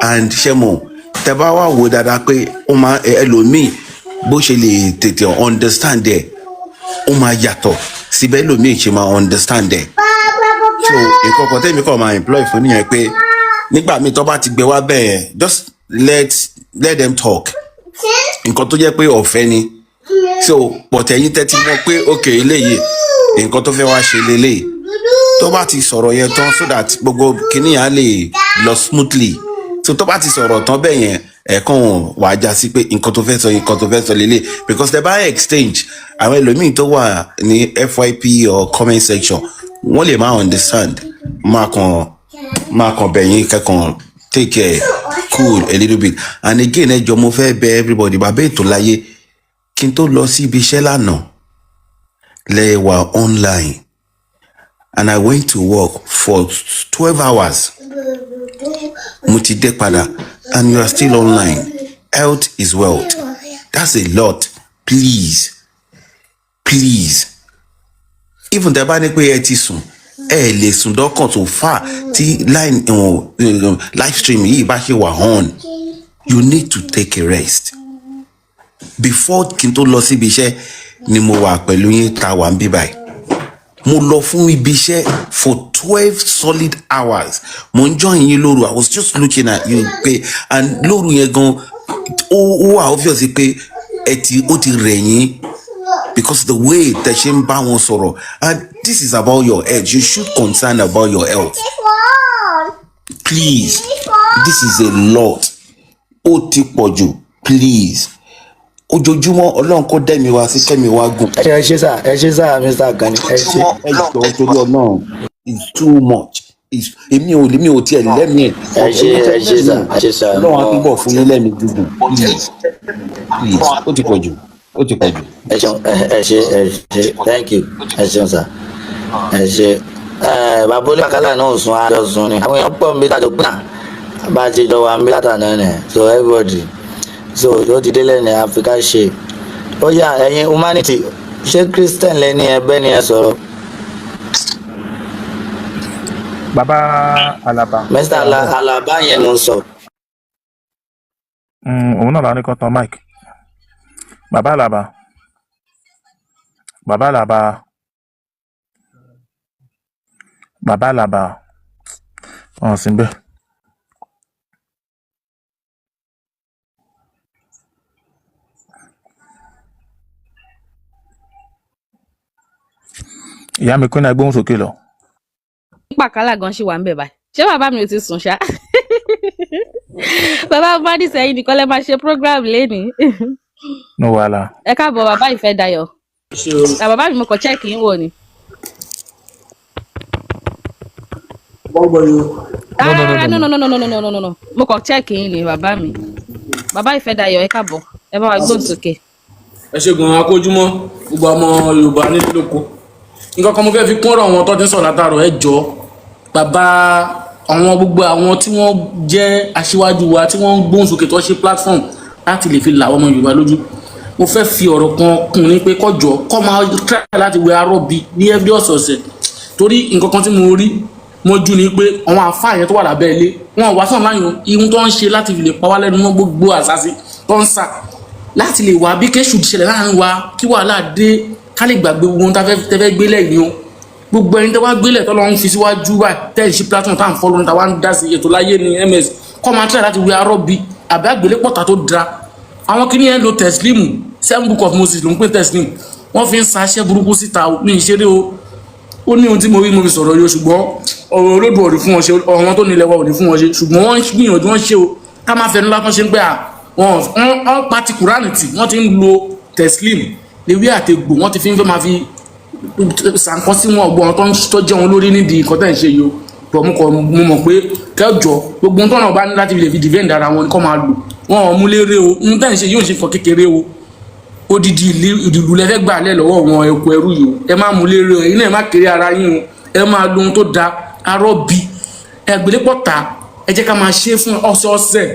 And ṣe mọ̀, tẹ bá wà wò dáadáa pé ó máa ẹlòmíì bó ṣe lè tètè understand ẹ, ó máa yàtọ̀ síbẹ̀ ẹlòmíì ṣe máa understand ẹ. So nǹkan kan tẹ́mi kàn máa employ fún nìyẹn pé nígbà míì tó bá ti gbé wá bẹ́ẹ̀, just let them talk. Nǹkan tó jẹ́ pé ọ̀fẹ́ ni. So but ẹ̀yin tẹ́tí mọ̀ pé ok, eléyìí, nǹkan tó fẹ́ wá ṣe leléyìí, tó bá ti sọ̀rọ̀ yẹn tán, so that gbogbo kinní yẹn á lè lọ smoothly. So tó bá ti sọ̀rọ̀ tán bẹ́ẹ̀ yẹn, ẹ̀ẹ̀kan wàá já sí pé nǹkan tó fẹ́ sọ, nǹkan tó fẹ́ sọ lélẹ̀, because tẹ bá exchange, àwọn ẹlòmíì tó wà ní FYP or comment section, wọ́n lè má understand. Máa kàn bẹ̀yìn kẹ́kàn take care, cool a little bit. And again, ẹ jọ, mo fẹ́ bẹ̀ everybody. Bàbá ètò láyé, kí n tó lọ sí ibi iṣẹ́ lánàá lẹ wà online, and I went to work for 12 hours. Mo ti dé padà and you are still online. Health is wealth. That's a lot. Please, please, even tẹ bá ní pé ẹ ti sùn, ẹ lè sùn dọ́kàn tó fà tí line live stream yìí bá ṣe wà on. You need to take a rest. Before kí n tó lọ síbi iṣẹ́ ni mo wà pẹ̀lú yín ta wà ń bí báyìí. Mo lọ fún ibi iṣẹ́ for 12 solid hours. Mo ń join yín lóru. I was just looking at you pé, and lóru yẹn gan, ó wà obvious pé ẹ ti ó ti rẹ̀ yín, because the way tẹ ṣe ń bá wọn sọ̀rọ̀. And this is about your health. You should concern about your health, please. This is a lot. Ó ti pọ̀ jù. Please, ojoojúmọ́, Ọlọ́run kó dẹ́mi wá sí kẹ́mi wá gùn. Ẹ ṣe sà, ẹ ṣe sà, Mr. Gani, ẹ ṣe. Ẹ jọ̀ọ́, torí Ọlọ́run, it's too much. Èmi ò lè mi ò tiẹ̀ lẹ́mìí ẹ̀. Ẹ ṣe, ẹ ṣe sà, ẹ ṣe sà. Ọlọ́run á túbọ̀ fún yín lẹ́mìí gígùn. Please, please, ó ti pọ̀ jù, ó ti pọ̀ jù. Ẹ ṣeun, ẹ ṣe, ẹ ṣe, thank you. Ẹ ṣeun sà, ẹ ṣe. Ẹ bàbá olùkàlà náà sùn, àjọ sùn ni. Àwọn èèyàn pọ̀ nbí tàjọ pé bá a ti jọ wà nbí látàná ni. So everybody, so ó ti délẹ̀ ní Áfíríkà ṣe. Ó yá, ẹ̀yin humanity, ṣé Christian lẹ́ni ẹgbẹ́ ni ẹ sọ̀rọ̀? Bàbá Alaba. Mr. Alaba yẹn ló ń sọ. Òun náà la ní kó tan mic. Bàbá Alaba, Bàbá Alaba, Bàbá Alaba, ọ̀hún sí bẹ́ẹ̀. Ìyá mi kún ní agbóhùn sókè lọ. Pàkálà gan ṣì wà ń bẹ̀ báyìí. Ṣé bàbá mi ò ti sùn ṣá? Bàbá Mádìsẹ́ yìí nìkan lẹ máa ṣe program lénìí. No wàhálà. Ẹ káàbọ̀, bàbá Ìfẹ́ Dayọ̀. Ṣe o. À, bàbá mi, mo kàn check yín wò ni. Wọ́n gbọ́ yín. No, no, no. Rárá. No. No, no, no, no, no, no, no, no, no, mo kàn check yín ni. Bàbá mi, bàbá Ìfẹ́ Dayọ̀, ẹ káàbọ̀, ẹ bá wa gbóhùn sókè. Ẹ ṣe gan-an, akójúmọ́ gbogbo ọmọ Yorùbá nílé lóko. Nǹkan kan mo fẹ́ fi kún ọ̀rọ̀ àwọn tó ti ń sọ̀rọ̀ látàrọ̀. Ẹ jọ, bàbá, àwọn gbogbo àwọn tí wọ́n jẹ́ aṣíwájú wa tí wọ́n ń gbóhùn sókè, tó ṣe platform láti lè fi là ọmọ Yorùbá lójú, mo fẹ́ fi ọ̀rọ̀ kan kún ní pé kọjọ kọ́ máa try láti wẹ arọ́bí ní every ọ̀sọ̀ọ̀sẹ̀, torí nǹkan kan tí mo rí mọ́jú ni pé àwọn àfáà yẹn tó wà lábẹ́ ilé wọn wá sọ̀rọ̀ láyò ihun tó ń ṣe láti fi lè pa wá lẹ́nu mọ́, gbogbo àṣàṣì tó ń sà láti lè wá bí kéṣù ṣẹlẹ̀ láàrin wa, kí wàhálà dé, ká lè gbàgbé gbogbo ohun tá a fẹ́ tẹ́fẹ́ gbélé yìí o. Gbogbo ẹni tẹ́ wá gbélé tó lọ́n fi síwájú báyìí, tẹ́ ẹ̀ ṣí platform tá à ń fọ́ lónìí, tá a wá ń dá sí ètò láyé ní ms, kọ́ máa try láti wẹ arọ́bí àbí àgbélépọ̀tà tó dra àwọn kìíní yẹn. Lo Teslimu, Seven Book of Moses ló ń pè Teslim. Wọ́n fi ń sa iṣẹ́ burúkú síta o. Mi ì ṣeré o. Ó ní ohun tí mo rí mo fi sọ̀rọ̀ yìí o. Ṣùgbọ́n ọ̀rọ̀ olódò ọ̀rẹ́ fún wọn ṣe, ọ̀rọ̀ tó nílẹ̀ wa ò ní fún wọn ṣe, ṣùgbọ́n wọ́n ń gbìyànjú, wọ́n ṣe o. Ká má fẹnu lásán ṣe ń pẹ́ à wọ́n wọ́n pa ti Kùránì tì, wọ́n ti ń lo Teslim, léwé àtegbò, wọ́n ti fi ń fẹ́ máa fi sàǹkan sí wọn. Ọgbọ́n tó ń tó jẹ́ wọn lórí nídìí nǹkan tẹ̀ ń ṣe yìí o. Bọ̀ mo kọ̀ mo mọ̀ pé kẹjọ gbogbo ohun tọ́nà bá ní láti lè fi defend ara wọn ni kọ́ máa lò. Wọn ò mú léré o. Ohun tẹ̀ ń ṣe yóò ṣe fọ kékeré o. Odidi ìlú lẹfẹ gbà lẹ lọ́wọ́ wọn, ẹkọ ẹrú yìí o. Ẹ má mú lérè o. Ẹ̀yin náà ẹ má kéré ara yín o. Ẹ máa lo ohun tó da arọ bí Ẹgbẹ̀lẹ́pọ̀ ta, ẹ jẹ́ ká máa ṣe é fún ọ̀sẹ̀ọ̀sẹ̀.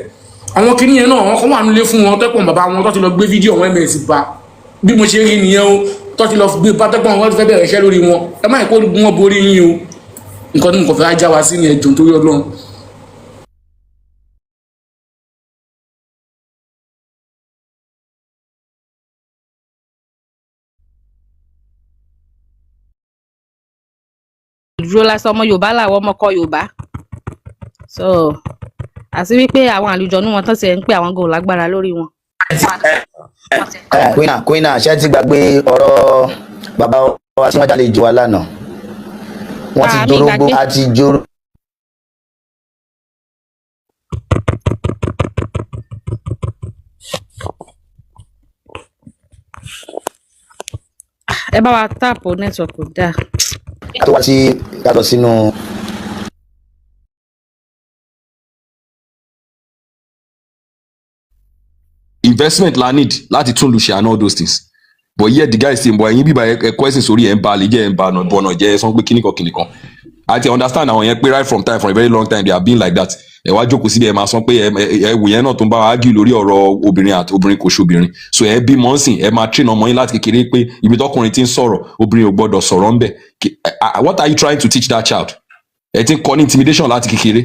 Àwọn kìnìún yẹn náà, àwọn kan wà nílé fún wọn tẹ́pọ̀n bàbá wọn tó ti lọ gbé fídíò àwọn ms bá bí mo ṣe rí nìyẹn o, tó ti lọ gbé bá tẹ́pọ̀n wọn fẹ́ bẹ̀rẹ̀ iṣẹ́ lórí wọn. Ẹ má yẹ kó wọn borí yín o. Nǹkan tí mo kàn fẹ́ já wa sí ni, ẹjọ́ nítorí Ọlọ́run. Dúró lásán, ọmọ Yorùbá làwọn, ọmọ kọ Yorùbá. So àti wípé àwọn àlùjọ̀nú wọn tó ti ẹ̀ ń pè àwọn gò lágbára lórí wọn. Queen, Queen, ṣé ti gbàgbé ọ̀rọ̀ bàbá wa tí wọ́n jáde jù wá lánàá? Wọ́n ti Ah, mi jorógbó gbàgbé. àti joró. Ẹ bá wa tap network kò dáa. Tó wá sí yàtọ̀ sínú. Investment la need láti tún lu ṣe and all those things, but yet the guy say, but ẹ̀yin bíbá ẹ̀kọ́ ẹ̀sìn sórí ẹ̀ ń ba lè jẹ́, ẹ̀ ń ba bọ̀nà jẹ́. Ẹ̀ sọ pé kíníkan kíníkan àti understand àwọn yẹn pé right from time, for a very long time, they have been like that. Ẹ wá jókòó síbẹ̀, ẹ máa sọ pé ẹ wò yẹn náà tó ń bá wa argue lórí ọ̀rọ̀ obìnrin àti obìnrin kò ṣobìnrin. So ẹ bímọ ń sìn, ẹ máa train ọmọ yín láti kékeré pé ibi tọkùnrin ti ń sọ̀rọ̀, obìnrin ò gbọ́dọ̀ sọ̀rọ̀ ńbẹ̀. What are you trying to teach that child? Ẹ ti ń kọ́ ní intimidation láti kékeré,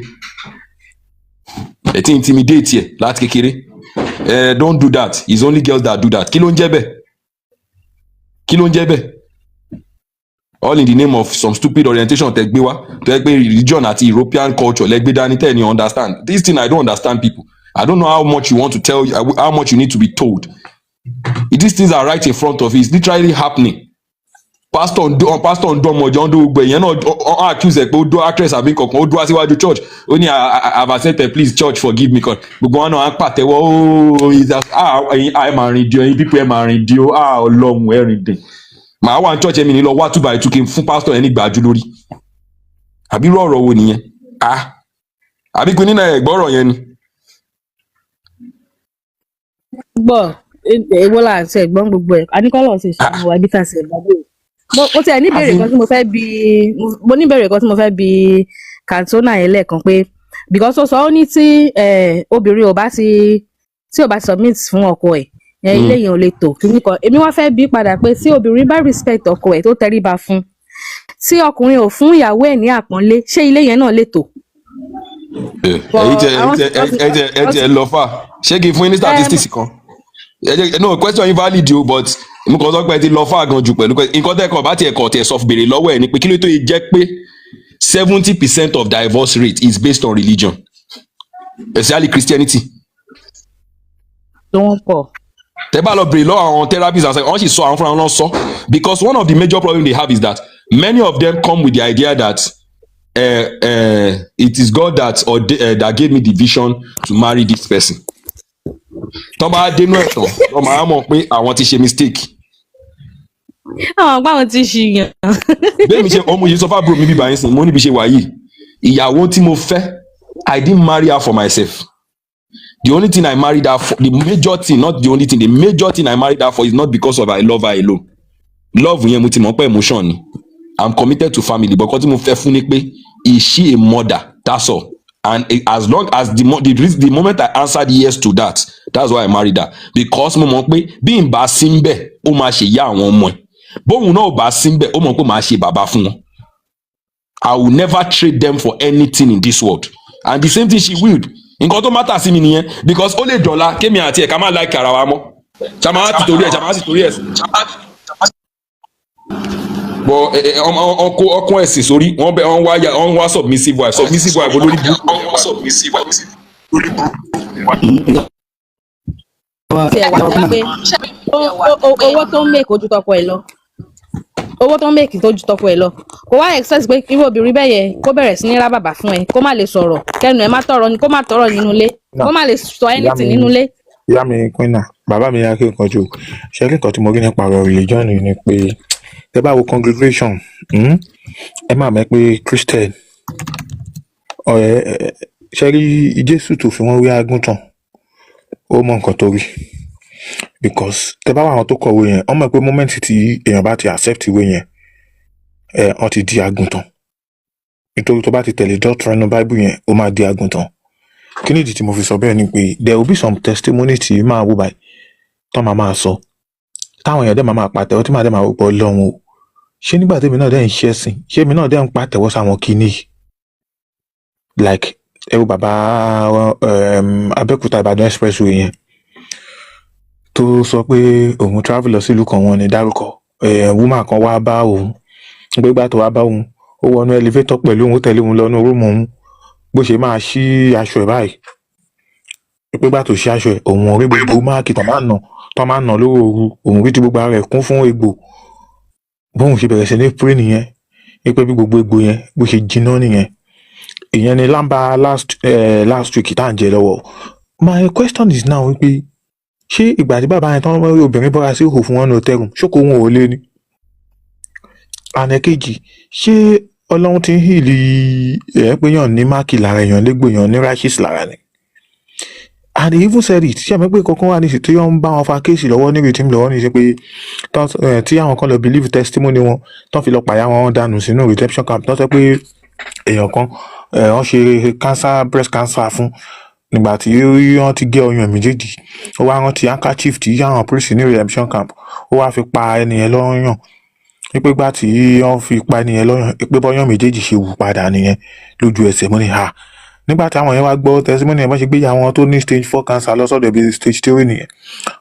ẹ ti intimidate ẹ láti kékeré. Ẹ don't do that, it's only girls that do that. Kí ló ń jẹ́ bẹ́ẹ̀? Kí ló ń jẹ́ bẹ́ẹ̀? All in the name of some stupid orientation tẹ gbé wá, tó yẹ pé religion àti European culture lẹ gbé dání tẹ ní understand this thing. I don't understand people. I don't know how much you want to tell, how much you need to be told. These things are right in front of you. It's literally happening. Pastor ń dó, pastor ń dó ọmọ ọjọ́ ń dó gbogbo ìyẹn náà. Ọ accuse ẹ pé ó dó actress àbí kankan, ó dó síwájú church, ó ní, I have accepted, please church, forgive me." Kan gbogbo wọn náà á pàtẹ́wọ́. Ó ah, ẹ̀yin ẹ máa rìn di o, ẹ̀yin people, ẹ máa rìn di o. Ah, Ọlọ́run, ẹ rìn dìn. Màá wà ní church, ẹ̀mí ní lọ wá 2 by 2 kí n fún pastor yẹn ní gbàjú lórí. Àbí irú ọ̀rọ̀ wo nìyẹn? Ah, àbí pé nínú ẹ̀gbọ́rọ̀ yẹn ni. Gbọ́ èwo là ń ṣe ẹ̀gbọ́n gbogbo ẹ̀, àníkọ́lọ̀ ṣe ṣàánú wa ibi tá a ṣe ẹ̀gbọ́n dé. Mo tiẹ̀ ní ìbéèrè kan tí mo fẹ́ bi, mo ní ìbéèrè kan tí mo fẹ́ bi Cantona yẹn lẹ́ẹ̀kan pé because ó sọ, ó ní tí obìnrin ò bá ti tí ò bá submit fún ọkọ ẹ̀, ilé yẹn ò lè tò kíní kan. Èmi wá fẹ́ bi padà pé tí obìnrin bá respect ọkọ ẹ̀, tó tẹríba fún, tí ọkùnrin ò fún ìyàwó ẹ̀ ní àpọ́nlé, ṣé ilé yẹn náà lè tò? Ẹ̀yin tẹ ẹ̀yin tẹ ẹ̀yin tẹ ẹ tẹ lọ fà, ṣé kí n fún yín ní statistics kan? Ẹ jẹ́ no question yín valid o, but mo kàn sọ pé ẹ ti lọ fà gan jù pẹ̀lú nǹkan tẹ́ kàn bá tiẹ̀ kàn tiẹ̀ sọ béèrè lọ́wọ́ ẹ̀ ni pé kí ló tó yẹ jẹ́ pé 70% of divorce rate is based on religion, especially Christianity? Tó ń pọ̀. Tẹ́ bá lọ béèrè lọ́wọ́ àwọn therapists and wọ́n sì sọ, àwọn fúnra wọn sọ, because one of the major problems they have is that many of them come with the idea that it is God that or that gave me the vision to marry this person. Tọ́ bá dénú ẹ̀ tán, wọ́n máa mọ̀ pé àwọn ti ṣe mistake. Àwọn àgbà wọn ti ṣìyàn. Bẹ́ẹ̀ mi ṣe ọmọ yìí sọ fábúrò mi bíbá yín sìn, mo níbi ṣe wà yìí, ìyàwó tí mo fẹ́, I didn't marry her for myself. The only thing I married her for, the major thing, not the only thing, the major thing I married her for is not because of I love her alone. Love yẹn, mo ti mọ̀ pé emotion ni. I'm committed to family, but nǹkan tí mo fẹ́ fún ni pé, is she a mother? That's all. And as long as the, mo the, the moment I answered yes to that, that's why I married her, because mo mọ̀ pé bí n bá sí ń bẹ̀, ó máa ṣe ìyá àwọn ọmọ ẹ̀. Bóun náà ò bá sí ń bẹ̀, ó mọ̀ pé màá ṣe bàbá fún wọn. I will never trade them for anything in this world, and the same thing she will. Nǹkan tó matter sí mi nìyẹn, because ó lè dọ̀la kémi àti ẹ̀ ká má like ara wa mọ́, ṣàmà ti torí ẹ̀, ṣàmà sì torí ẹ̀ bọ ọkọ ọkọ ẹ̀sìn sórí wọ́n bẹ, wọ́n wá wọ́n wá submissive wife, submissive wife olórí burúkú. Tiẹ̀ wà tó pé owó tó ń make ojú tọkọ ẹ̀ lọ, owó tó ń make tó ju tọkọ ẹ̀ lọ, kò wá expect pé irú obìnrin bẹ́ẹ̀ yẹn kó bẹ̀rẹ̀ sí ní rá bàbà fún ẹ, kó má lè sọ̀rọ̀, kẹnu ẹ má tọrọ, kó má tọrọ nínú ilé, kó má lè sọ Ìyá anything mi, nínú ilé. Ìyá mi Queen, bàbá mi yá kí nǹkan jù ṣe rí. Nǹkan tí mo rí nípa ọ̀rọ̀ religion yìí ni pé tẹ bá wo congregation, ẹ máa mọ̀ pé Christian ọ̀rẹ́ ṣe rí Jésù tó fi wọ́n wé àgùntàn, ó mọ nǹkan tó rí, because tẹ bá wà àwọn tó kọ̀wé yẹn, wọ́n mọ̀ pé moment tí èèyàn bá ti accept ìwé yẹn, ẹ wọ́n ti di àgùntàn. Nítorí tó bá ti tẹ̀lé doctrine nínú Bible yẹn, ó máa di àgùntàn. Kí nìdí tí mo fi sọ bẹ́ẹ̀ ni pé there will be some testimony tí máa wò báyìí tán máa máa sọ, táwọn èèyàn dẹ̀ máa máa pàtẹ́wọ́, tí màá dẹ̀ máa wò pé, Ọlọ́run o, ṣé nígbà tèmi náà dẹ̀ ń ṣẹ̀sìn, ṣé èmi náà dẹ̀ ń pàtẹ́wọ́ sáwọn kinní yìí? Like ẹ wo bàbá Abẹ́òkúta Ìbàdàn expressway yẹn tó sọ pé òun travel lọ sílùú kan, wọn ní dárúkọ, woman kan wá bá òun pé gbà tó wá bá òun, ó wọnú elevator pẹ̀lú òun, ó tẹ̀lé òun lọ́nú room òun. Bó ṣe máa ṣí aṣọ ẹ̀ báyìí, pé gbà tó ṣí aṣọ ẹ̀, òun rí gbogbo mark tó máa ń nà lóru òru, òun rí tí gbogbo ara ẹ̀ kún fún egbò. Bóun ṣe bẹ̀rẹ̀ sí ní pray nìyẹn, wípé bí gbogbo egbò yẹn bó ṣe jiná nìyẹn. Ìyẹn ni lámbà last week tá à ń jẹ lọ́wọ́. My question is now wípé, ṣé ìgbà tí bàbá yẹn tán rí obìnrin bọ́ra sí ìhò fún wọn ní hotel room, ṣókò òun ò lé ní? Àná kejì, ṣé Ọlọ́run ti ń heal ẹ̀ pé yàn ní mark lára, èèyàn légbò, èèyàn ní rashes lára ni? And he even said it. Ṣé àmì pé kankan wà nísìsiyìí tí wọ́n ń bá wọn fa case lọ́wọ́ ní redeem lọ́wọ́ nísìsiyìí pé tí àwọn kan lọ believe testimony wọn tán, fi lọ pàyà wọn dànù sínú redemption camp, tán sọ pé èèyàn kan wọ́n ṣe cancer, breast cancer fún, nígbà tí wọ́n ti gé ọyàn méjèèjì, ó wá rántí handkerchief tí àwọn priest ní redemption camp, ó wá fi pa ẹni yẹn lọ́yàn, wípé gbà tí wọ́n fi pa ẹni yẹn lọ́yàn, pé bọ́yàn méjèèjì ṣe wù padà nìyẹn lójú ẹsẹ̀. Mo ní ha, nígbà táwọn yẹn wá gbọ́ testimony yẹn, bọ́n ṣe gbé ìyá wọn tó ní stage 4 cancer lọ sọ́dọ̀ bíi stage 3 nìyẹn.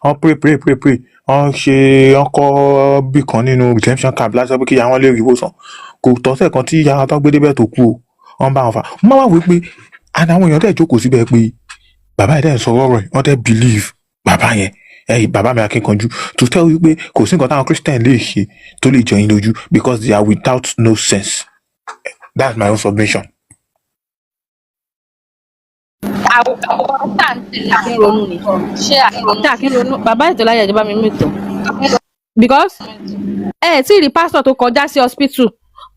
Wọ́n pray, pray, pray, pray, wọ́n ṣe, wọ́n kọ́ bí kan nínú redemption camp láti sọ pé kí ìyá wọn lè rí ìwòsàn. Kò tọ́sẹ̀ kan tí ìyá wọn tó gbé débẹ̀ tó kú o. Wọ́n bá wọn fà. Wọ́n máa wá wí pé and àwọn èèyàn dẹ̀ jókòó síbẹ̀ pé bàbá yẹn dẹ̀ ń sọ ọ̀rọ̀ ẹ̀, wọ́n dẹ̀ believe bàbá yẹn. Ẹ̀yin bàbá mi akínkanjú, to tell you pé kò sí nǹkan táwọn Christian lè ṣe tó lè jọ yín lójú because they are without no sense. That's my own submission. Àwọn tá à ń tẹ̀lé àkín ronú ni, ṣé tá àkín ronú? Bàbá ètò láyé ìjọba mi mú ìtàn because ẹ ẹ tí ì rí pásítọ̀ tó kọjá sí hospital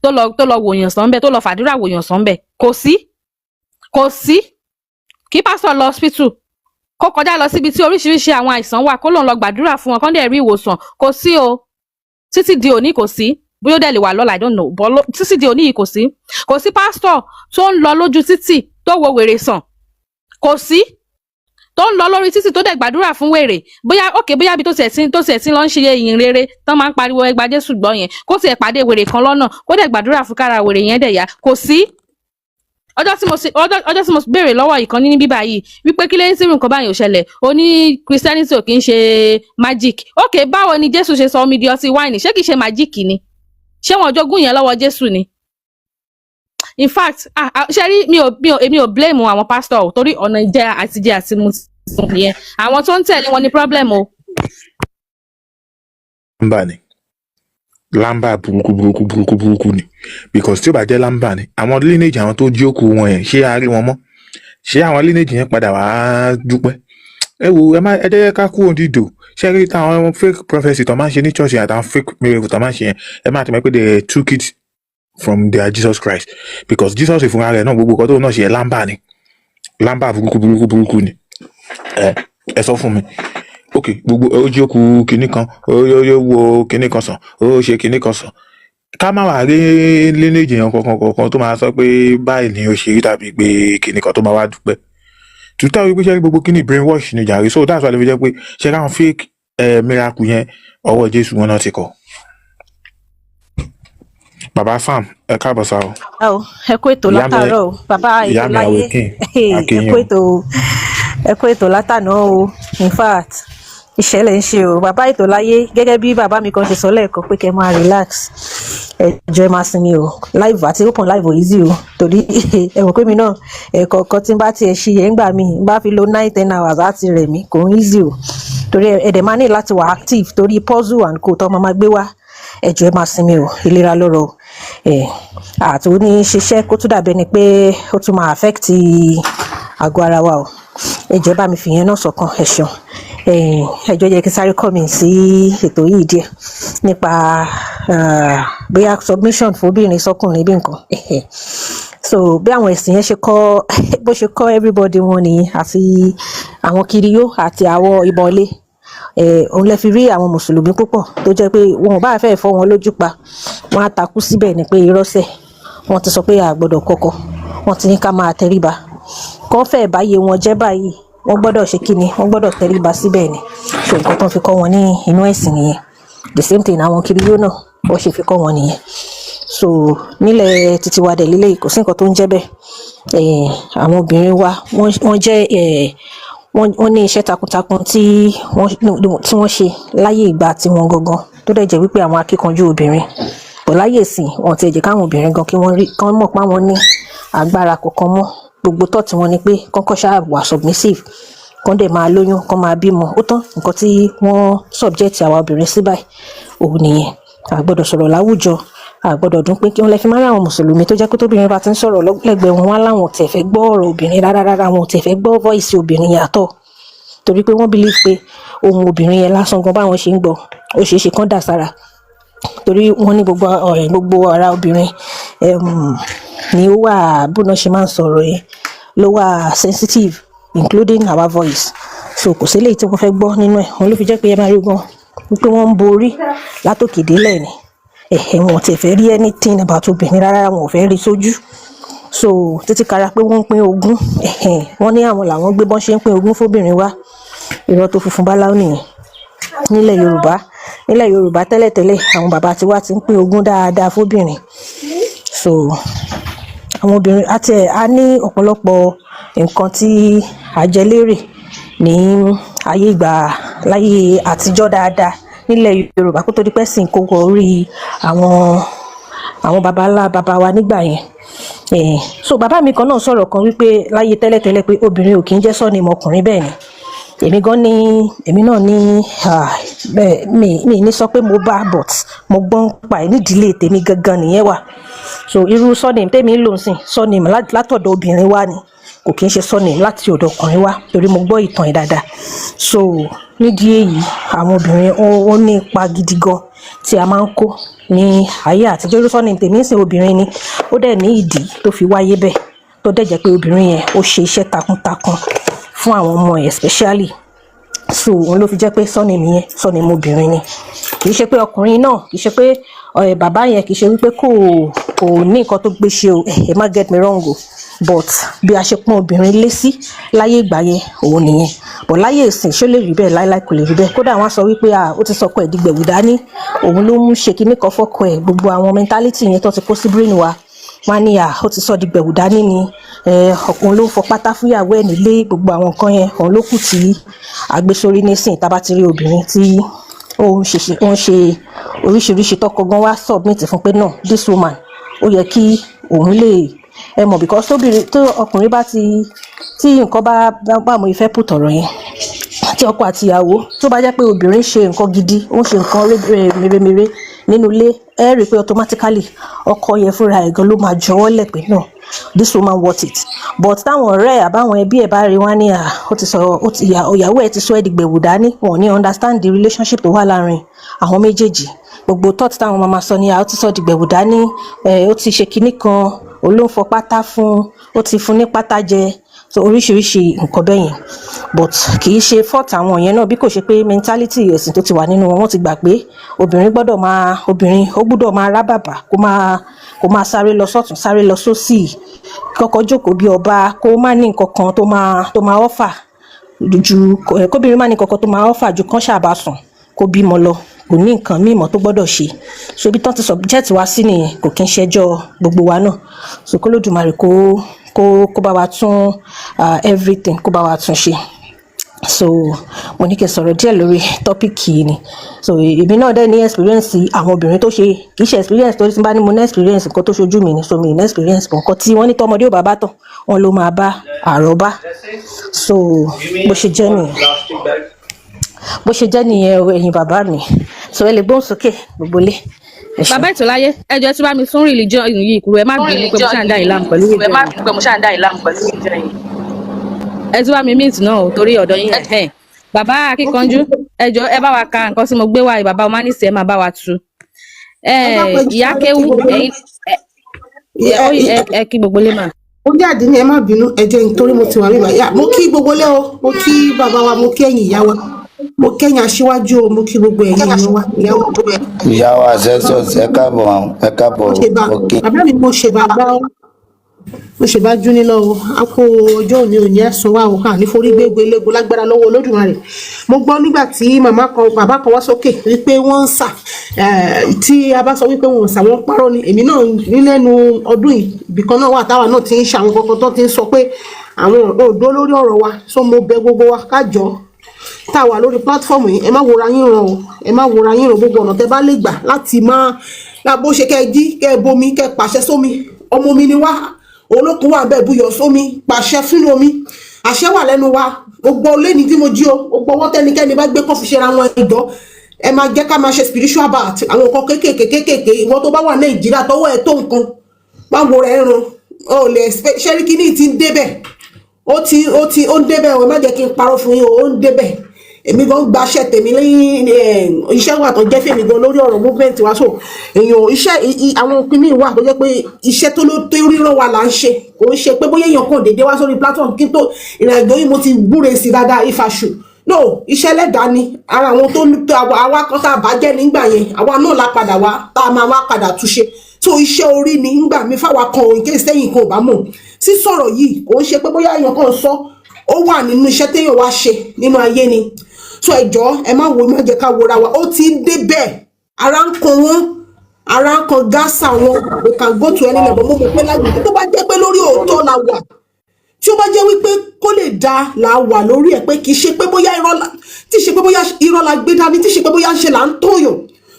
tó lọ wòyàn sàn bẹ́ẹ̀, tó lọ fàdúrà wòyàn sàn bẹ́ẹ̀. Kò sí, kò sí. Kí pásítọ̀ lọ hospital, kó kọjá lọ síbi tí oríṣiríṣi àwọn àìsàn wà, kó lóun lọ gbàdúrà fún wọn, kán dẹ̀ rí ìwòsàn, kò sí o. Títí di òní kò sí. Bóyá ó dẹ̀ lè wà lọ́la, I don't know, but títí di òní yìí kò sí. Kò sí pásítọ̀ tó ń lọ lójú títì tó wo wèrè sàn. Kò sí tó ń lọ lórí títì tó dẹ̀ gbàdúrà fún wèrè. Bóyá òkè, bóyá ibi tó tiẹ̀ tí lọ ń ṣe ìyìn rere tán, máa ń pariwo ẹgbàá Jésù gbọ́ yẹn, kó tiẹ̀ pàdé wèrè kan lọ́nà, kó dẹ̀ gbàdúrà fún kára wèrè yẹn dẹ̀ yá, kò sí. Ọjọ́ tí mo béèrè lọ́wọ́ ìkan ní bíbá yìí wípé kí lẹ́yìn tí irú nǹkan báyìí ò ṣẹlẹ̀, ó ní Christianity ò kì í ṣe magic. Ok, báwo ni Jésù ṣe sọ omi di ọtí wáìnì? Ṣé kìí ṣe magic ni? Ṣé wọn jogún yẹn lọ́wọ́ Jésù ni? In fact, ah, ṣe rí, mi ò èmi ò blame àwọn pastor o, torí ọ̀nà ìjẹ àtijẹ àti mu nìyẹn. Àwọn tó ń tẹ̀lé wọn ní problem o. Lámbà ni, lámbà burúkú burúkú burúkú burúkú ni, because tí ó bá jẹ́ lámbà ni, àwọn lineage àwọn tó jókòó wọn yẹn, ṣé a rí wọn mọ́? Ṣé àwọn lineage yẹn padà wá dúpẹ́? Ẹ wo, ẹ má ẹ jẹ́ ká kúrò dídò. Ṣé rí táwọn fake prophecy tó máa ń ṣe ní church yẹn àtàwọn fake miracle tó máa ń ṣe yẹn, ẹ má ti mọ̀ pé they took it from their Jesus Christ, because Jesus ìfúnra rẹ̀ náà, gbogbo nǹkan tó náà ṣe yẹn, lámbà ni, lámbà burúkú burúkú burúkú ni. Ẹ sọ fún mi, ok, gbogbo ó jókòó kinní kan, ó wo kinní kan sàn, ó ṣe kinní kan sàn, ká má wàá rí lineage yẹn kankan kankan tó máa sọ pé báyìí ni ó ṣe rí tàbí pé kinní kan tó máa wá dúpẹ́ tuta wípé ṣe gbogbo kinní brainwash ni jàre. So that's why lè fi jẹ́ pé ṣe káwọn fake miracle yẹn, ọwọ́ Jésù wọn náà ti kọ. Bàbá Sam, ẹ káàbọ̀ sá o. O ẹ kú ètò Ìyá mi látàárọ̀ o, bàbá ìyá ètò mi láyé. àwẹ̀kìn Ẹ kú akínyìn o. ètò o, ẹ kú ètò látàná o. In fact, ìṣẹ̀lẹ̀ ń ṣe o. Bàbá ètò láyé, gẹ́gẹ́ bí bàbá mi kan ṣe sọ lẹ́ẹ̀kan pé kẹ́ máa relax, ẹ jọ̀ọ́, ẹ máa sinmi o. Live àti open live ò easy o, torí ẹ mọ̀ pé mi náà, ẹ̀ẹ̀kọ̀ọ̀kan tí n bá tiẹ̀ ṣe yẹn ń gbà mí, n bá fi lo 9-10 hours á ti rẹ̀ mí. Kò ń easy o, torí ẹ dẹ̀ máa ní láti wà active torí puzzle and co tó máa máa gbé wá. Ẹ jọ̀ọ́, ẹ máa sinmi o, ìlera lọ́rọ̀ o. Ẹ àti ó ní ṣiṣẹ́ kó tún dàbí ẹni pé ó tún máa affect àgọ́ ara wa o. Ẹ jọ̀ọ́, ẹ bá mi fìyẹn náà sọ̀kan. Ẹ ṣeun. Ẹ jọ̀ọ́, jẹ́ kí n sáré kọ́ mi sí ètò yìí díẹ̀ nípa bóyá submission fóbìnrin sọkùnrin bí nǹkan. So bí àwọn ẹ̀sìn yẹn ṣe kọ́, bó ṣe kọ́ everybody wọn nìyẹn, àti àwọn kiriyó àti àwọn ìmọ̀le. Òun lè fi rí àwọn mùsùlùmí púpọ̀ tó jẹ́ pé wọn ò bá fẹ́ fọ́ wọn lójú pa, wọn á takú síbẹ̀ ni pé irọ́sẹ̀. Wọ́n ti sọ pé a gbọ́dọ̀ kọ́kọ́, wọ́n ti ní ká máa tẹríba. Kán fẹ́ẹ̀ báyé wọn jẹ́ báyìí, wọ́n gbọ́dọ̀ ṣe kíni? Wọ́n gbọ́dọ̀ tẹríba síbẹ̀ ni. So nǹkan tó ń fi kọ́ wọn ní inú ẹ̀sìn nìyẹn. The same thing àwọn kiriyó náà, wọ́n ṣe fi kọ́ wọn nìyẹn. So nílẹ̀ títí wa dẹ̀ lílé, kò sí nǹkan tó ń jẹ́ bẹ́ẹ̀. Àwọn obìnrin wa, wọ́n jẹ́ wọ́n ní iṣẹ́ takuntakun tí wọ́n ṣe láyé ìgbà tiwọn gangan, tó dẹ̀ jẹ́ wípé àwọn akíkanjú obìnrin bọ̀. Láyé ìsìn, wọn ti jẹ́ káwọn obìnrin gan kí wọ́n rí kán mọ̀ pé àwọn ní agbára kankan mọ́. Gbogbo tọ́ tí wọ́n ní pé kọ́kọ́ ṣáà wà submissive, kán dẹ̀ máa lóyún, kán máa bímọ, ó tán. Nǹkan tí wọ́n subject àwa obìnrin sí báyìí òun nìyẹn. A gbọ́dọ̀ sọ̀rọ̀ láwùjọ, a gbọ́dọ̀ dún pé kí wọ́n lè fi máa rí àwọn mùsùlùmí tó jẹ́ pé tóbìnrin bá ti ń sọ̀rọ̀ lẹ́gbẹ̀ẹ́ wọn, wọn láwọn ò tẹ̀ fẹ́ gbọ́ ọ̀rọ̀ obìnrin rárá rárá, wọn ò tẹ̀ fẹ́ gbọ́ voice obìnrin yàtọ̀, torí pé wọ́n believe pé ohun obìnrin yẹn lásán gan, báwọn ṣe ń gbọ́, ó ṣeé ṣe kán dà sára, torí wọ́n ní gbogbo ọ̀rẹ́, gbogbo ara obìnrin ni ó wà, bóná ṣe máa ń sọ̀rọ̀ yẹn ló wà sensitive, including our voice. So kò sí eléyìí tí wọ́n fẹ́ gbọ́ nínú ẹ̀. Òun ló fi jẹ́ pé ẹ máa rí gan wípé wọ́n ń borí látòkè délẹ̀ ni. Ẹ̀hẹ̀, wọn ò tiẹ̀ fẹ́ rí anything about obìnrin rárá, wọn ò fẹ́ rí sójú. So títí kara pé wọ́n ń pín ogún, ẹ̀hẹ̀, wọ́n ní àwọn làwọn gbé bọ́n ṣe ń pín ogún fóbìnrin wá. Irọ́ tó funfun báláú nìyẹn. Nílẹ̀ Yorùbá tẹ́lẹ̀tẹ́lẹ̀, àwọn bàbá tiwa ti ń pín ogún dáadáa fóbìnrin. So àwọn obìnrin àti ẹ̀ a ní ọ̀pọ̀lọpọ̀ nǹkan tí a jẹ lérè ní ayé ìgbà, láyé àtijọ́ dáadáa nílẹ̀ Yorùbá, kó tó di pé ẹ̀sìn kó wọ orí àwọn baba ńlá baba wa nígbà yẹn. So bàbá mi kan náà sọ̀rọ̀ kan wípé láyé tẹ́lẹ̀tẹ́lẹ̀ pé obìnrin ò kì í jẹ́ surname ọkùnrin. Bẹ́ẹ̀ ni, èmi gan ní, èmi náà ní, bẹ́ẹ̀ mi ní sọ pé mo bá, but mo gbọ́n pa ẹ̀ nídìílé tèmi gangan nìyẹn wà. So irú surname tèmi ń lò sí, surname látọ̀dọ̀ obìnrin wá ni, kò kí ń ṣe surname láti ọ̀dọ̀ ọkùnrin wá, torí mo gbọ́ ìtàn ẹ̀ dáadáa. So nídìí èyí, àwọn obìnrin ó ní ipa gidi gan tí a máa ń kó ní ayé àtijọ́. Irú surname tèmi ń sìn, obìnrin ni, ó dẹ̀ ní ìdí tó fi wáyé bẹ́ẹ̀, tó dẹ̀ jẹ́ pé obìnrin yẹn ó ṣe iṣẹ́ takuntakun fún àwọn ọmọ ẹ̀ especially. So òun ló fi jẹ́ pé surname yẹn, surname obìnrin ni. Kì í ṣe pé ọkùnrin náà, kì í ṣe pé bàbá yẹn, kì í ṣe wípé kò ní nǹkan tó gbé ṣe o. Ẹ má get me wrong o, but bí a ṣe pọ́n obìnrin lé sí láyé ìgbà yẹn òun nìyẹn. But láyé ìsìn, ṣó lè rí bẹ́ẹ̀? Láíláí, kò lè rí bẹ́ẹ̀. Kódà wọ́n á sọ wípé ah, ó ti sọkọ ẹ̀ dìgbẹ̀wù dání, òun ló ń ṣe kinní kan fọ́kọ ẹ̀. Gbogbo àwọn mentality yẹn tó ti kó sí brain wa, wọ́n á ní à, ó ti sọ dìgbẹ̀wù dání ni, òun ló ń fọ pátá fúyàwó ẹ̀ nílé. Gbogbo àwọn nǹkan yẹn òun ló kù tí agbésórí nísìn. Tá a bá ti rí obìnrin tí ó ń ṣe oríṣiríṣi, tọkọ gan wá submit fún pé no, this woman, ó yẹ kí òun lè ẹ mọ̀, because tóbìnrin tó ọkùnrin bá ti tí nǹkan bá mo ìfẹ́ put ọ̀rọ̀ yẹn, tí ọkọ àti ìyàwó, tó bá jẹ́ pé obìnrin ṣe nǹkan gidi, ó ń ṣe nǹkan mèremère nínú ilé, ẹ rí i pé automatically ọkọ yẹn fúnra ẹ̀ gan ló máa jọ̀wọ́ lẹ̀ pé no, this woman worth it. But táwọn ọ̀rẹ́ ẹ̀ àbáwọn ẹbí ẹ̀ bá rí wọn ní à, ó ti sọ ó ti ìyàwó ẹ̀ ti sọ ẹ́ dìgbẹ̀wò dání, wọn ò ní understand the relationship tó wà láàrin àwọn méjèèjì. Gbogbo thought táwọn máa sọ ní à, ó ti sọ dìgbẹ̀wò dání ẹ, ó ti ṣe kinní kan, òun ló ń fọ pátá fún, ó ti fún ní pátá jẹ. So oríṣiríṣi nǹkan bẹ́ẹ̀ yẹn. But kì í ṣe fault àwọn yẹn náà, bí kò ṣe pé mentality ẹ̀sìn tó ti wà nínú wọn. Wọ́n ti gbà pé obìnrin gbọ́dọ̀ máa, obìnrin ó gbọ́dọ̀ máa rá bàbà, kó máa sáré lọ sọ́tún, sáré lọ sósì, kọ́kọ́ jókòó bí ọba, kó má ní nǹkan kan tó máa offer ju kóbìnrin má ní nǹkan kan tó máa offer ju kán ṣàbà sùn, kó bímọ lọ. Kò ní nǹkan mímọ́ tó gbọ́dọ̀ ṣe. So ibi tán ti subject wá sí nìyẹn, kò kí ń ṣẹjọ́ gbogbo wa náà. So kó lódùmarè kó bá wa tún everything, kó bá wa tún ṣe. So mo ní kí n sọ̀rọ̀ díẹ̀ lórí topic yìí ni. So èmi náà dẹ̀ ní experience àwọn obìnrin tó ṣe, kì í ṣe experience tó ti bá ní mo ní experience nǹkan tó ṣojú mi ni. So mi ní experience but nǹkan tí wọ́n ní tọmọdé ò bá bá tàn, wọn ló máa bá àròbá. So bó ṣe jẹ́ nìyẹn, bó ṣe jẹ́ nìyẹn o, ẹ̀yin bàbá mi. So ẹ lè gbóhùn sókè, gbogbo lé, ẹ ṣeun. Bàbá Ìtòláyé, ẹ jọ̀ọ́, tí bá mi tún religion yìí kúrò. Ẹ má bínú pé mo ṣáà ń dá ìlànà pẹ̀lú Ẹ má bínú pé mo ṣáà ń dá ìlànà pẹ̀lú ìjọ yìí. Ẹ tí bá mi mute náà o, torí ọ̀dọ̀ yín ẹ̀. Bàbá Akíkanjú, ẹ jọ̀ọ́, ẹ bá wa ka nǹkan tí mo gbé wá yìí. Bàbá Humanist, ẹ máa bá wa tú. Ẹ ìyá kéwú, ẹ̀yin ẹ kí gbogbo lè mà. Ó jáde ní, ẹ má bínú, ẹ jẹ́ nítorí mo ti wà níbà yá. Mo kí gbogbo lé o, mo kí bàbá wa, mo kí ẹ̀yin ìyá wa. Mo kẹ́yìn aṣíwájú o, mo kí gbogbo ẹ̀yin èèyàn wa, ìyàwó. Ìyá wa ancestors, ẹ káàbọ̀ àwọn, ẹ káàbọ̀. Mo ṣe bá o òkè. Bàbá mi, mo ṣe bàbá o, mo ṣe bá jú nílọ o. A kó ọjọ́ òní, òní ẹ̀sùn wa o, à ní forí gbégbé légo lágbára lọ́wọ́ Olódùmarè. Mo gbọ́ nígbà tí màmá kan, bàbá kan wá sókè wípé wọ́n ń sà, tí a bá sọ wípé wọ́n ń sà, wọ́n parọ́ ni. Èmi náà ní lẹ́nu ọdún yìí, ibìkan náà wà táwa náà ti ń ṣe àwọn kankan tó ti ń sọ pé àwọn ò dúró lórí ọ̀rọ̀ wa. So mo bẹ̀ gbogbo wa, kájọ tá a wà lórí platform yìí, ẹ má wòra yín ràn o, ẹ má wòra yín ràn. Gbogbo ọ̀nà tẹ bá lè gbà láti máa bó ṣe, kẹ́ ẹ jí, kẹ́ ẹ bomi, kẹ́ ẹ pàṣẹ sómi. Ọmọ mi ni wá, olókun wà bẹ́ẹ̀, buyọ̀ sómi, pàṣẹ fún omi, àṣẹ wà lẹ́nu wa. Gbogbo lẹ́ni tí mo jí o, gbogbo ọwọ́ tẹ́nikẹ́ni bá gbé kó fi ṣera wọn ẹjọ́. Ẹ máa jẹ́ ká máa ṣe spiritual bath, àwọn nǹkan kéékèèké kéékèèké. Ìwọ tó bá wà Nàìjíríà, tọwọ́ ẹ tó nǹkan, má wo rẹ̀ ràn o lè ṣẹ́rí. Kíní ti ń débẹ̀, ó ti ó ń débẹ̀ o. Ẹ má jẹ́ kí n parọ́ fún yín o, ó ń débẹ̀. Èmi gan gbaṣẹ́ tèmi lẹ́yìn iṣẹ́ wà tó jẹ́ fèmí gan lórí ọ̀rọ̀ movement wa. So èèyàn iṣẹ́ àwọn òpin míì wà tó jẹ́ pé iṣẹ́ tó ló tó ríran wa là ń ṣe. Kò ń ṣe pé bóyá èèyàn kàn déédéé wá sórí platform kí n tó ìrìn àjò yìí. Mo ti gbúre sí dáadáa ìfàṣù no iṣẹ́ lẹ́dàá ni ara àwọn tó tó àwa kan tá a bá jẹ́ nígbà yẹn, àwa náà la padà wá tá a máa wá padà túnṣe. So iṣẹ́ orí ni ńgbà mi fáwa kan òun kí sẹ́yìn kan ò bá mọ̀ sísọ̀rọ̀ yìí. Kò ń ṣe pé bóyá èèyàn kan sọ, ó wà nínú iṣẹ́ téèyàn wá ṣe nínú ayé ni. So ẹ jọ̀ọ́, ẹ má wo, má jẹ́ ká wora wa. Ó ti ń dé bẹ́ẹ̀, ara ń kan wọ́n, ara ń kan gásà wọn. We can go to any level. Mo mọ̀ pé lágbègbè tó bá jẹ́ pé lórí òótọ́ la wà, tí ó bá jẹ́ wípé kó lè da là wà lórí ẹ̀, pé kì í ṣe pé bóyá irọ́ la, tí ṣe pé bóyá irọ́ la gbé dání, tí ṣe pé bóyá ń ṣe là ń tóyàn,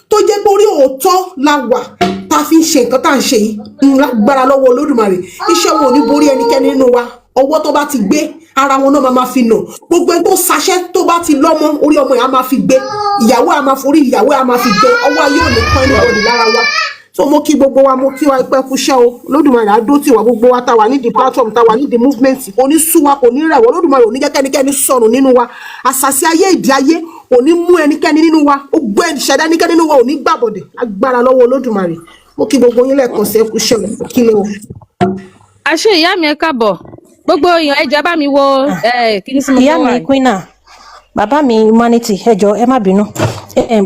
tó jẹ́ pé orí òótọ́ la wà tá a fi ń ṣe nǹkan tá à ń ṣe yìí, ń lágbára lọ́wọ́ Olódùmarè, iṣẹ́ wọn ò ní borí ẹnikẹ́ni nínú wa. Ọwọ́ tó bá ti gbé ara wọn náà máa ma fi nà. Gbogbo ẹni tó ṣaṣẹ́, tó bá ti lọ́mọ, orí ọmọ yẹn á máa fi gbé, ìyàwó á máa forí ìyàwó á máa fi gbé. Ọwọ́ ayé ò ní kán anybody lára wa. So mo kí gbogbo wa, mo kí wa pẹ́ kúṣẹ́ o. Olódùmarè á dó tì wá. Gbogbo wa tá wà nídìí platform, tá wà nídìí movement, kò ní sú wa, kò ní rẹ̀ wá. Olódùmarè ò ní jẹ́ kẹ́nikẹ́ni sọnù nínú wa. Àṣàṣì ayé, ìdí ayé kò ní mú ẹnikẹ́ni nínú wa. Ó gbọ́ ìṣẹ̀dá ẹnikẹ́ni nínú wa ò ní gbàbọ̀dẹ̀ agbára lọ́wọ́ Olódùmarè. Mo kí gbogbo yín lẹ́ẹ̀kan sí, ẹ kúṣẹ́ o, kí lè o. Àṣé ìyá mi, ẹ káàbọ̀. Gbogbo èèyàn, ẹ jọ̀ọ́, bá mi wo kí ni sí mo Ìyá kọ́ wà mi yìí. Queen, bàbá mi Humanity, ẹ jọ̀ọ́, ẹ má bínú.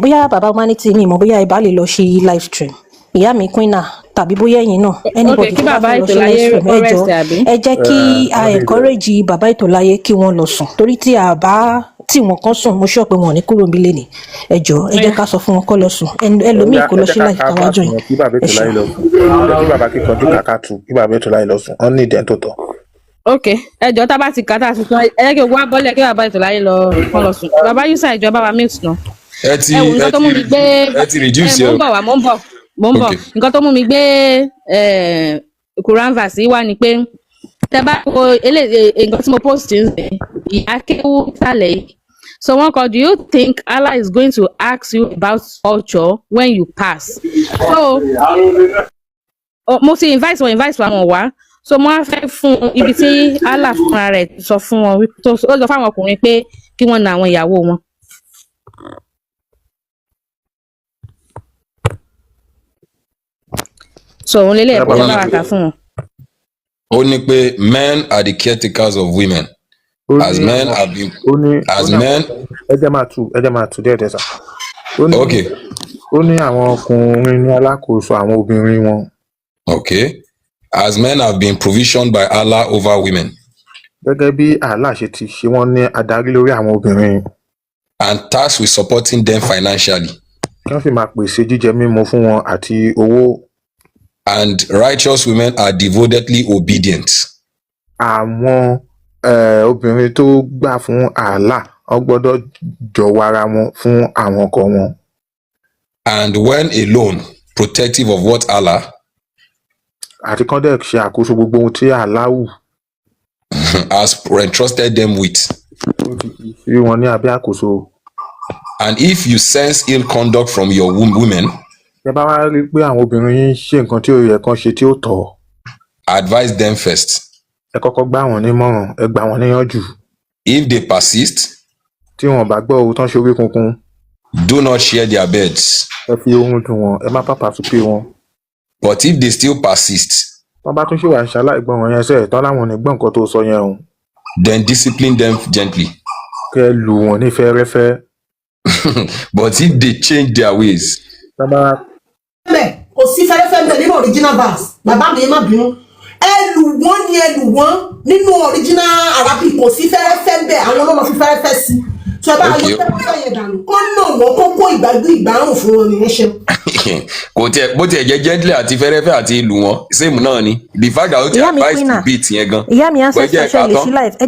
Bóyá bàbá Humanity mi mọ̀, bóyá ẹ bá lè lọ ṣe live stream, ìyá mi Queen, tàbí bóyá ẹ̀yin náà, Ok. anybody Kí tó bá bàbá fẹ́ lọ ètò ṣe live láyé stream, kó ẹ rest jọ̀ọ́, àbí. ẹ jẹ́ kí a encourage bàbá ètò láyé kí wọ́n lọ sùn, torí tí a bá tí wọn kan sùn, mo sọ pé wọn ò ní kúrò níbí lénìí. Ẹ jọ̀ọ́, ẹ jẹ́ ká sọ fún wọn kó lọ sùn. Ẹlòmíì Ẹ kó lọ jẹ́ ṣe ká live ka káwá verse join. yẹn kí bàbá Ẹ ètò láyé ṣeun. lọ sùn. Ẹ jẹ́ kí bàbá kíkanjú kàkà tù kí bàbá ètò láyé lọ sùn, wọ́n ní ìdẹ́ tó tọ́. Ok, ẹ jọ̀ọ́, tá a bá ti kà tá a ti tán, ẹ jẹ́ kí gbogbo wa bọ́lẹ̀ kí bàbá ètò láyé lọ kán lọ sùn. Bàbá Yusa, ìjọba bá wa mute náà. Ẹ ti Ẹ wò ẹ nǹkan tó ti mú mi gbé ẹ ti ẹ reduce mò ẹ ń o. bọ̀ wá, mò ń bọ̀, mò ń bọ̀. Ok. Nǹkan tó mú mi gbé Quran verse yìí wá ni pé tẹ bá wo eléyìí, nǹkan tí mo post ń sìn, ìyá kéwú sàlẹ̀ yìí. So wọ́n kọ, "Do you think Allah is going to ask you about culture when you pass?" So mo ti invite wọn, invite wọn wá. So mo wá fẹ́ fún ibi tí Allah fúnra rẹ̀ sọ fún wọn tó ó sọ fáwọn ọkùnrin pé kí wọ́n na àwọn ìyàwó wọn. So òun lélẹ̀ ẹ̀kọ́ tẹ́ bá wa kà fún wọn. Ó ní pé men are the caretakers of women Ó as ní men àwọn have been ó ní ó as ní àwọn men. Ẹ jẹ́ máa tu, ẹ jẹ́ máa tu díẹ̀ díẹ̀ sà. Ó ní Ok. Ó ní àwọn ọkùnrin ní alákòóso àwọn obìnrin wọn. Okay, as men have been provisioned by Allah over women gẹ́gẹ́ bí Allah ṣe ti ṣe wọ́n ní adarí lórí àwọn obìnrin and tasked with supporting them financially kí wọ́n sì máa pèsè jíjẹ mímu fún wọn àti owó. And righteous women are devotedly obedient Àwọn obìnrin tó gbà fún Allah, wọ́n gbọ́dọ̀ jọ̀wọ́ ara wọn fún àwọn ọkọ wọn. And when alone, protective of what Allah àti kán dẹ̀ ṣe àkóso gbogbo ohun tí Allah wù has entrusted them with. Tó ti fi sí wọn ní abẹ́ àkóso. And if you sense ill conduct from your women, Tẹ bá wá rí i pé àwọn obìnrin yín ń ṣe nǹkan tí ò yẹ kán ṣe, tí ó tọ́, advise them first. Ẹ kọ́kọ́ gbà wọ́n nímọ̀ràn, ẹ gbà wọ́n níyànjú. If they persist, Tí wọn bá gbọ́ ohun tán ṣe orí kunkun, do not share their beds. Ẹ fi ohun dùn wọ́n, ẹ má pàpà tún pé wọn. But if they still persist, Tán bá tún ṣèwà ń ṣaláìgbọràn yẹn sẹ́ẹ̀, tán láwọn ò ní gbọ́ nǹkan tó sọ yẹn o, then discipline them gently. Kẹ́ ẹ lù wọ́n ní fẹ́ẹ́rẹ́fẹ́. But if they change their ways, Bàbá Bẹ́ẹ̀ kò sí fẹ́rẹ́fẹ́ ń bẹ nínú original verse. Bàbá mi, ẹ má bínú, ẹ lù wọ́n ni, ẹ lù wọ́n nínú original Arabic. Kò sí fẹ́rẹ́fẹ́ ń bẹ. Àwọn ló lọ fi fẹ́rẹ́fẹ́ sí. Tó ẹ bá yọ fẹ́rẹ́fẹ́ yẹn dànù, kó nà wọ́n, kó ìgbàgbé ìgbàrún fún wọn ni. Ẹ ṣeun. Kò tiẹ̀ bó tiẹ̀ jẹ́ gently àti fẹ́rẹ́fẹ́ àti ìlú wọn, same náà ni. The fact that ó ti Ìyá mi advice to Queen, beat yẹn gan. ìyá mi Bọ́ ẹ ancestor, jẹ́ ṣe ẹ̀ka lè tán. ṣí live? Ẹ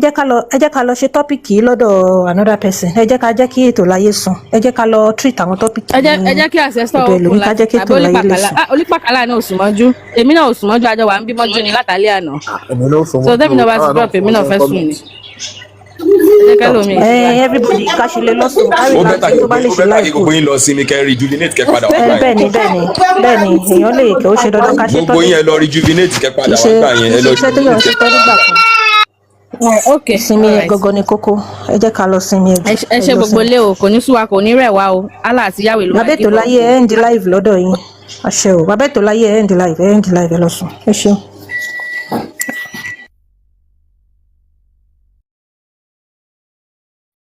jẹ́ ká lọ ṣe topic yìí lọ́dọ̀ another person. Ẹ jẹ́ ká jẹ́ kí ètò láyé sùn. Ẹ jẹ́ ká lọ treat àwọn topic Ẹ ní jẹ́ kí ancestor ọ̀dọ̀ open ẹlòmíì, ká live jẹ́ kí tàbí ètò láyé lè olípàkàlà. sùn. Ah, olípàkàlà náà ò sùn mọ́jú, èmi náà ò sùn mọ́jú. Àjọ wà ń bí mọ́jú ni látàlẹ́ àná. Èmi ló sùn So mọ́jú tẹ́mi o, náà bá ti káwa náà drop, fún èmi náà ọjọ́ fẹ́ sùn ni. comment. Ẹ jẹ́ kẹ́lòmíì ṣe Ẹ live. everybody, ká ṣe lè lọ sùn, ká Ó relax. better Ẹni kí tó bá lè ó ṣe better kí live gbogbo good. yín lọ sinmi, kẹ́ rejuvenate, kẹ́ padà wá Ẹ gbà yẹn. Bẹ́ẹ̀ ni, bẹ́ẹ̀ ni, èèyàn lè kí ó ṣe dandan ká ṣe Gbogbo yín topic. ẹ lọ rejuvenate, kẹ́ Kì í padà wá ṣe gbà yẹn. kì Ẹ í ṣe lọ iṣẹ́ téèyàn rejuvenate, ṣe kẹ́ tán nígbà kan. Ok. Ìsinmi Alright. gangan ni kókó. Ẹ jẹ́ ká lọ sinmi, ẹ Ẹ jọ̀ọ́. ẹ Ẹ ṣe lọ gbogbo sinmi. ilé o. Kò ní sú wa, kò ní rẹ̀ wá o. Allah àti Yahweh ló máa Bàbá ètò give up láyé, o. ẹ end live lọ́dọ̀ yín. Àṣẹ o. Bàbá ètò láyé, ẹ end live, ẹ end live, ẹ lọ sùn. Ẹ ṣeun.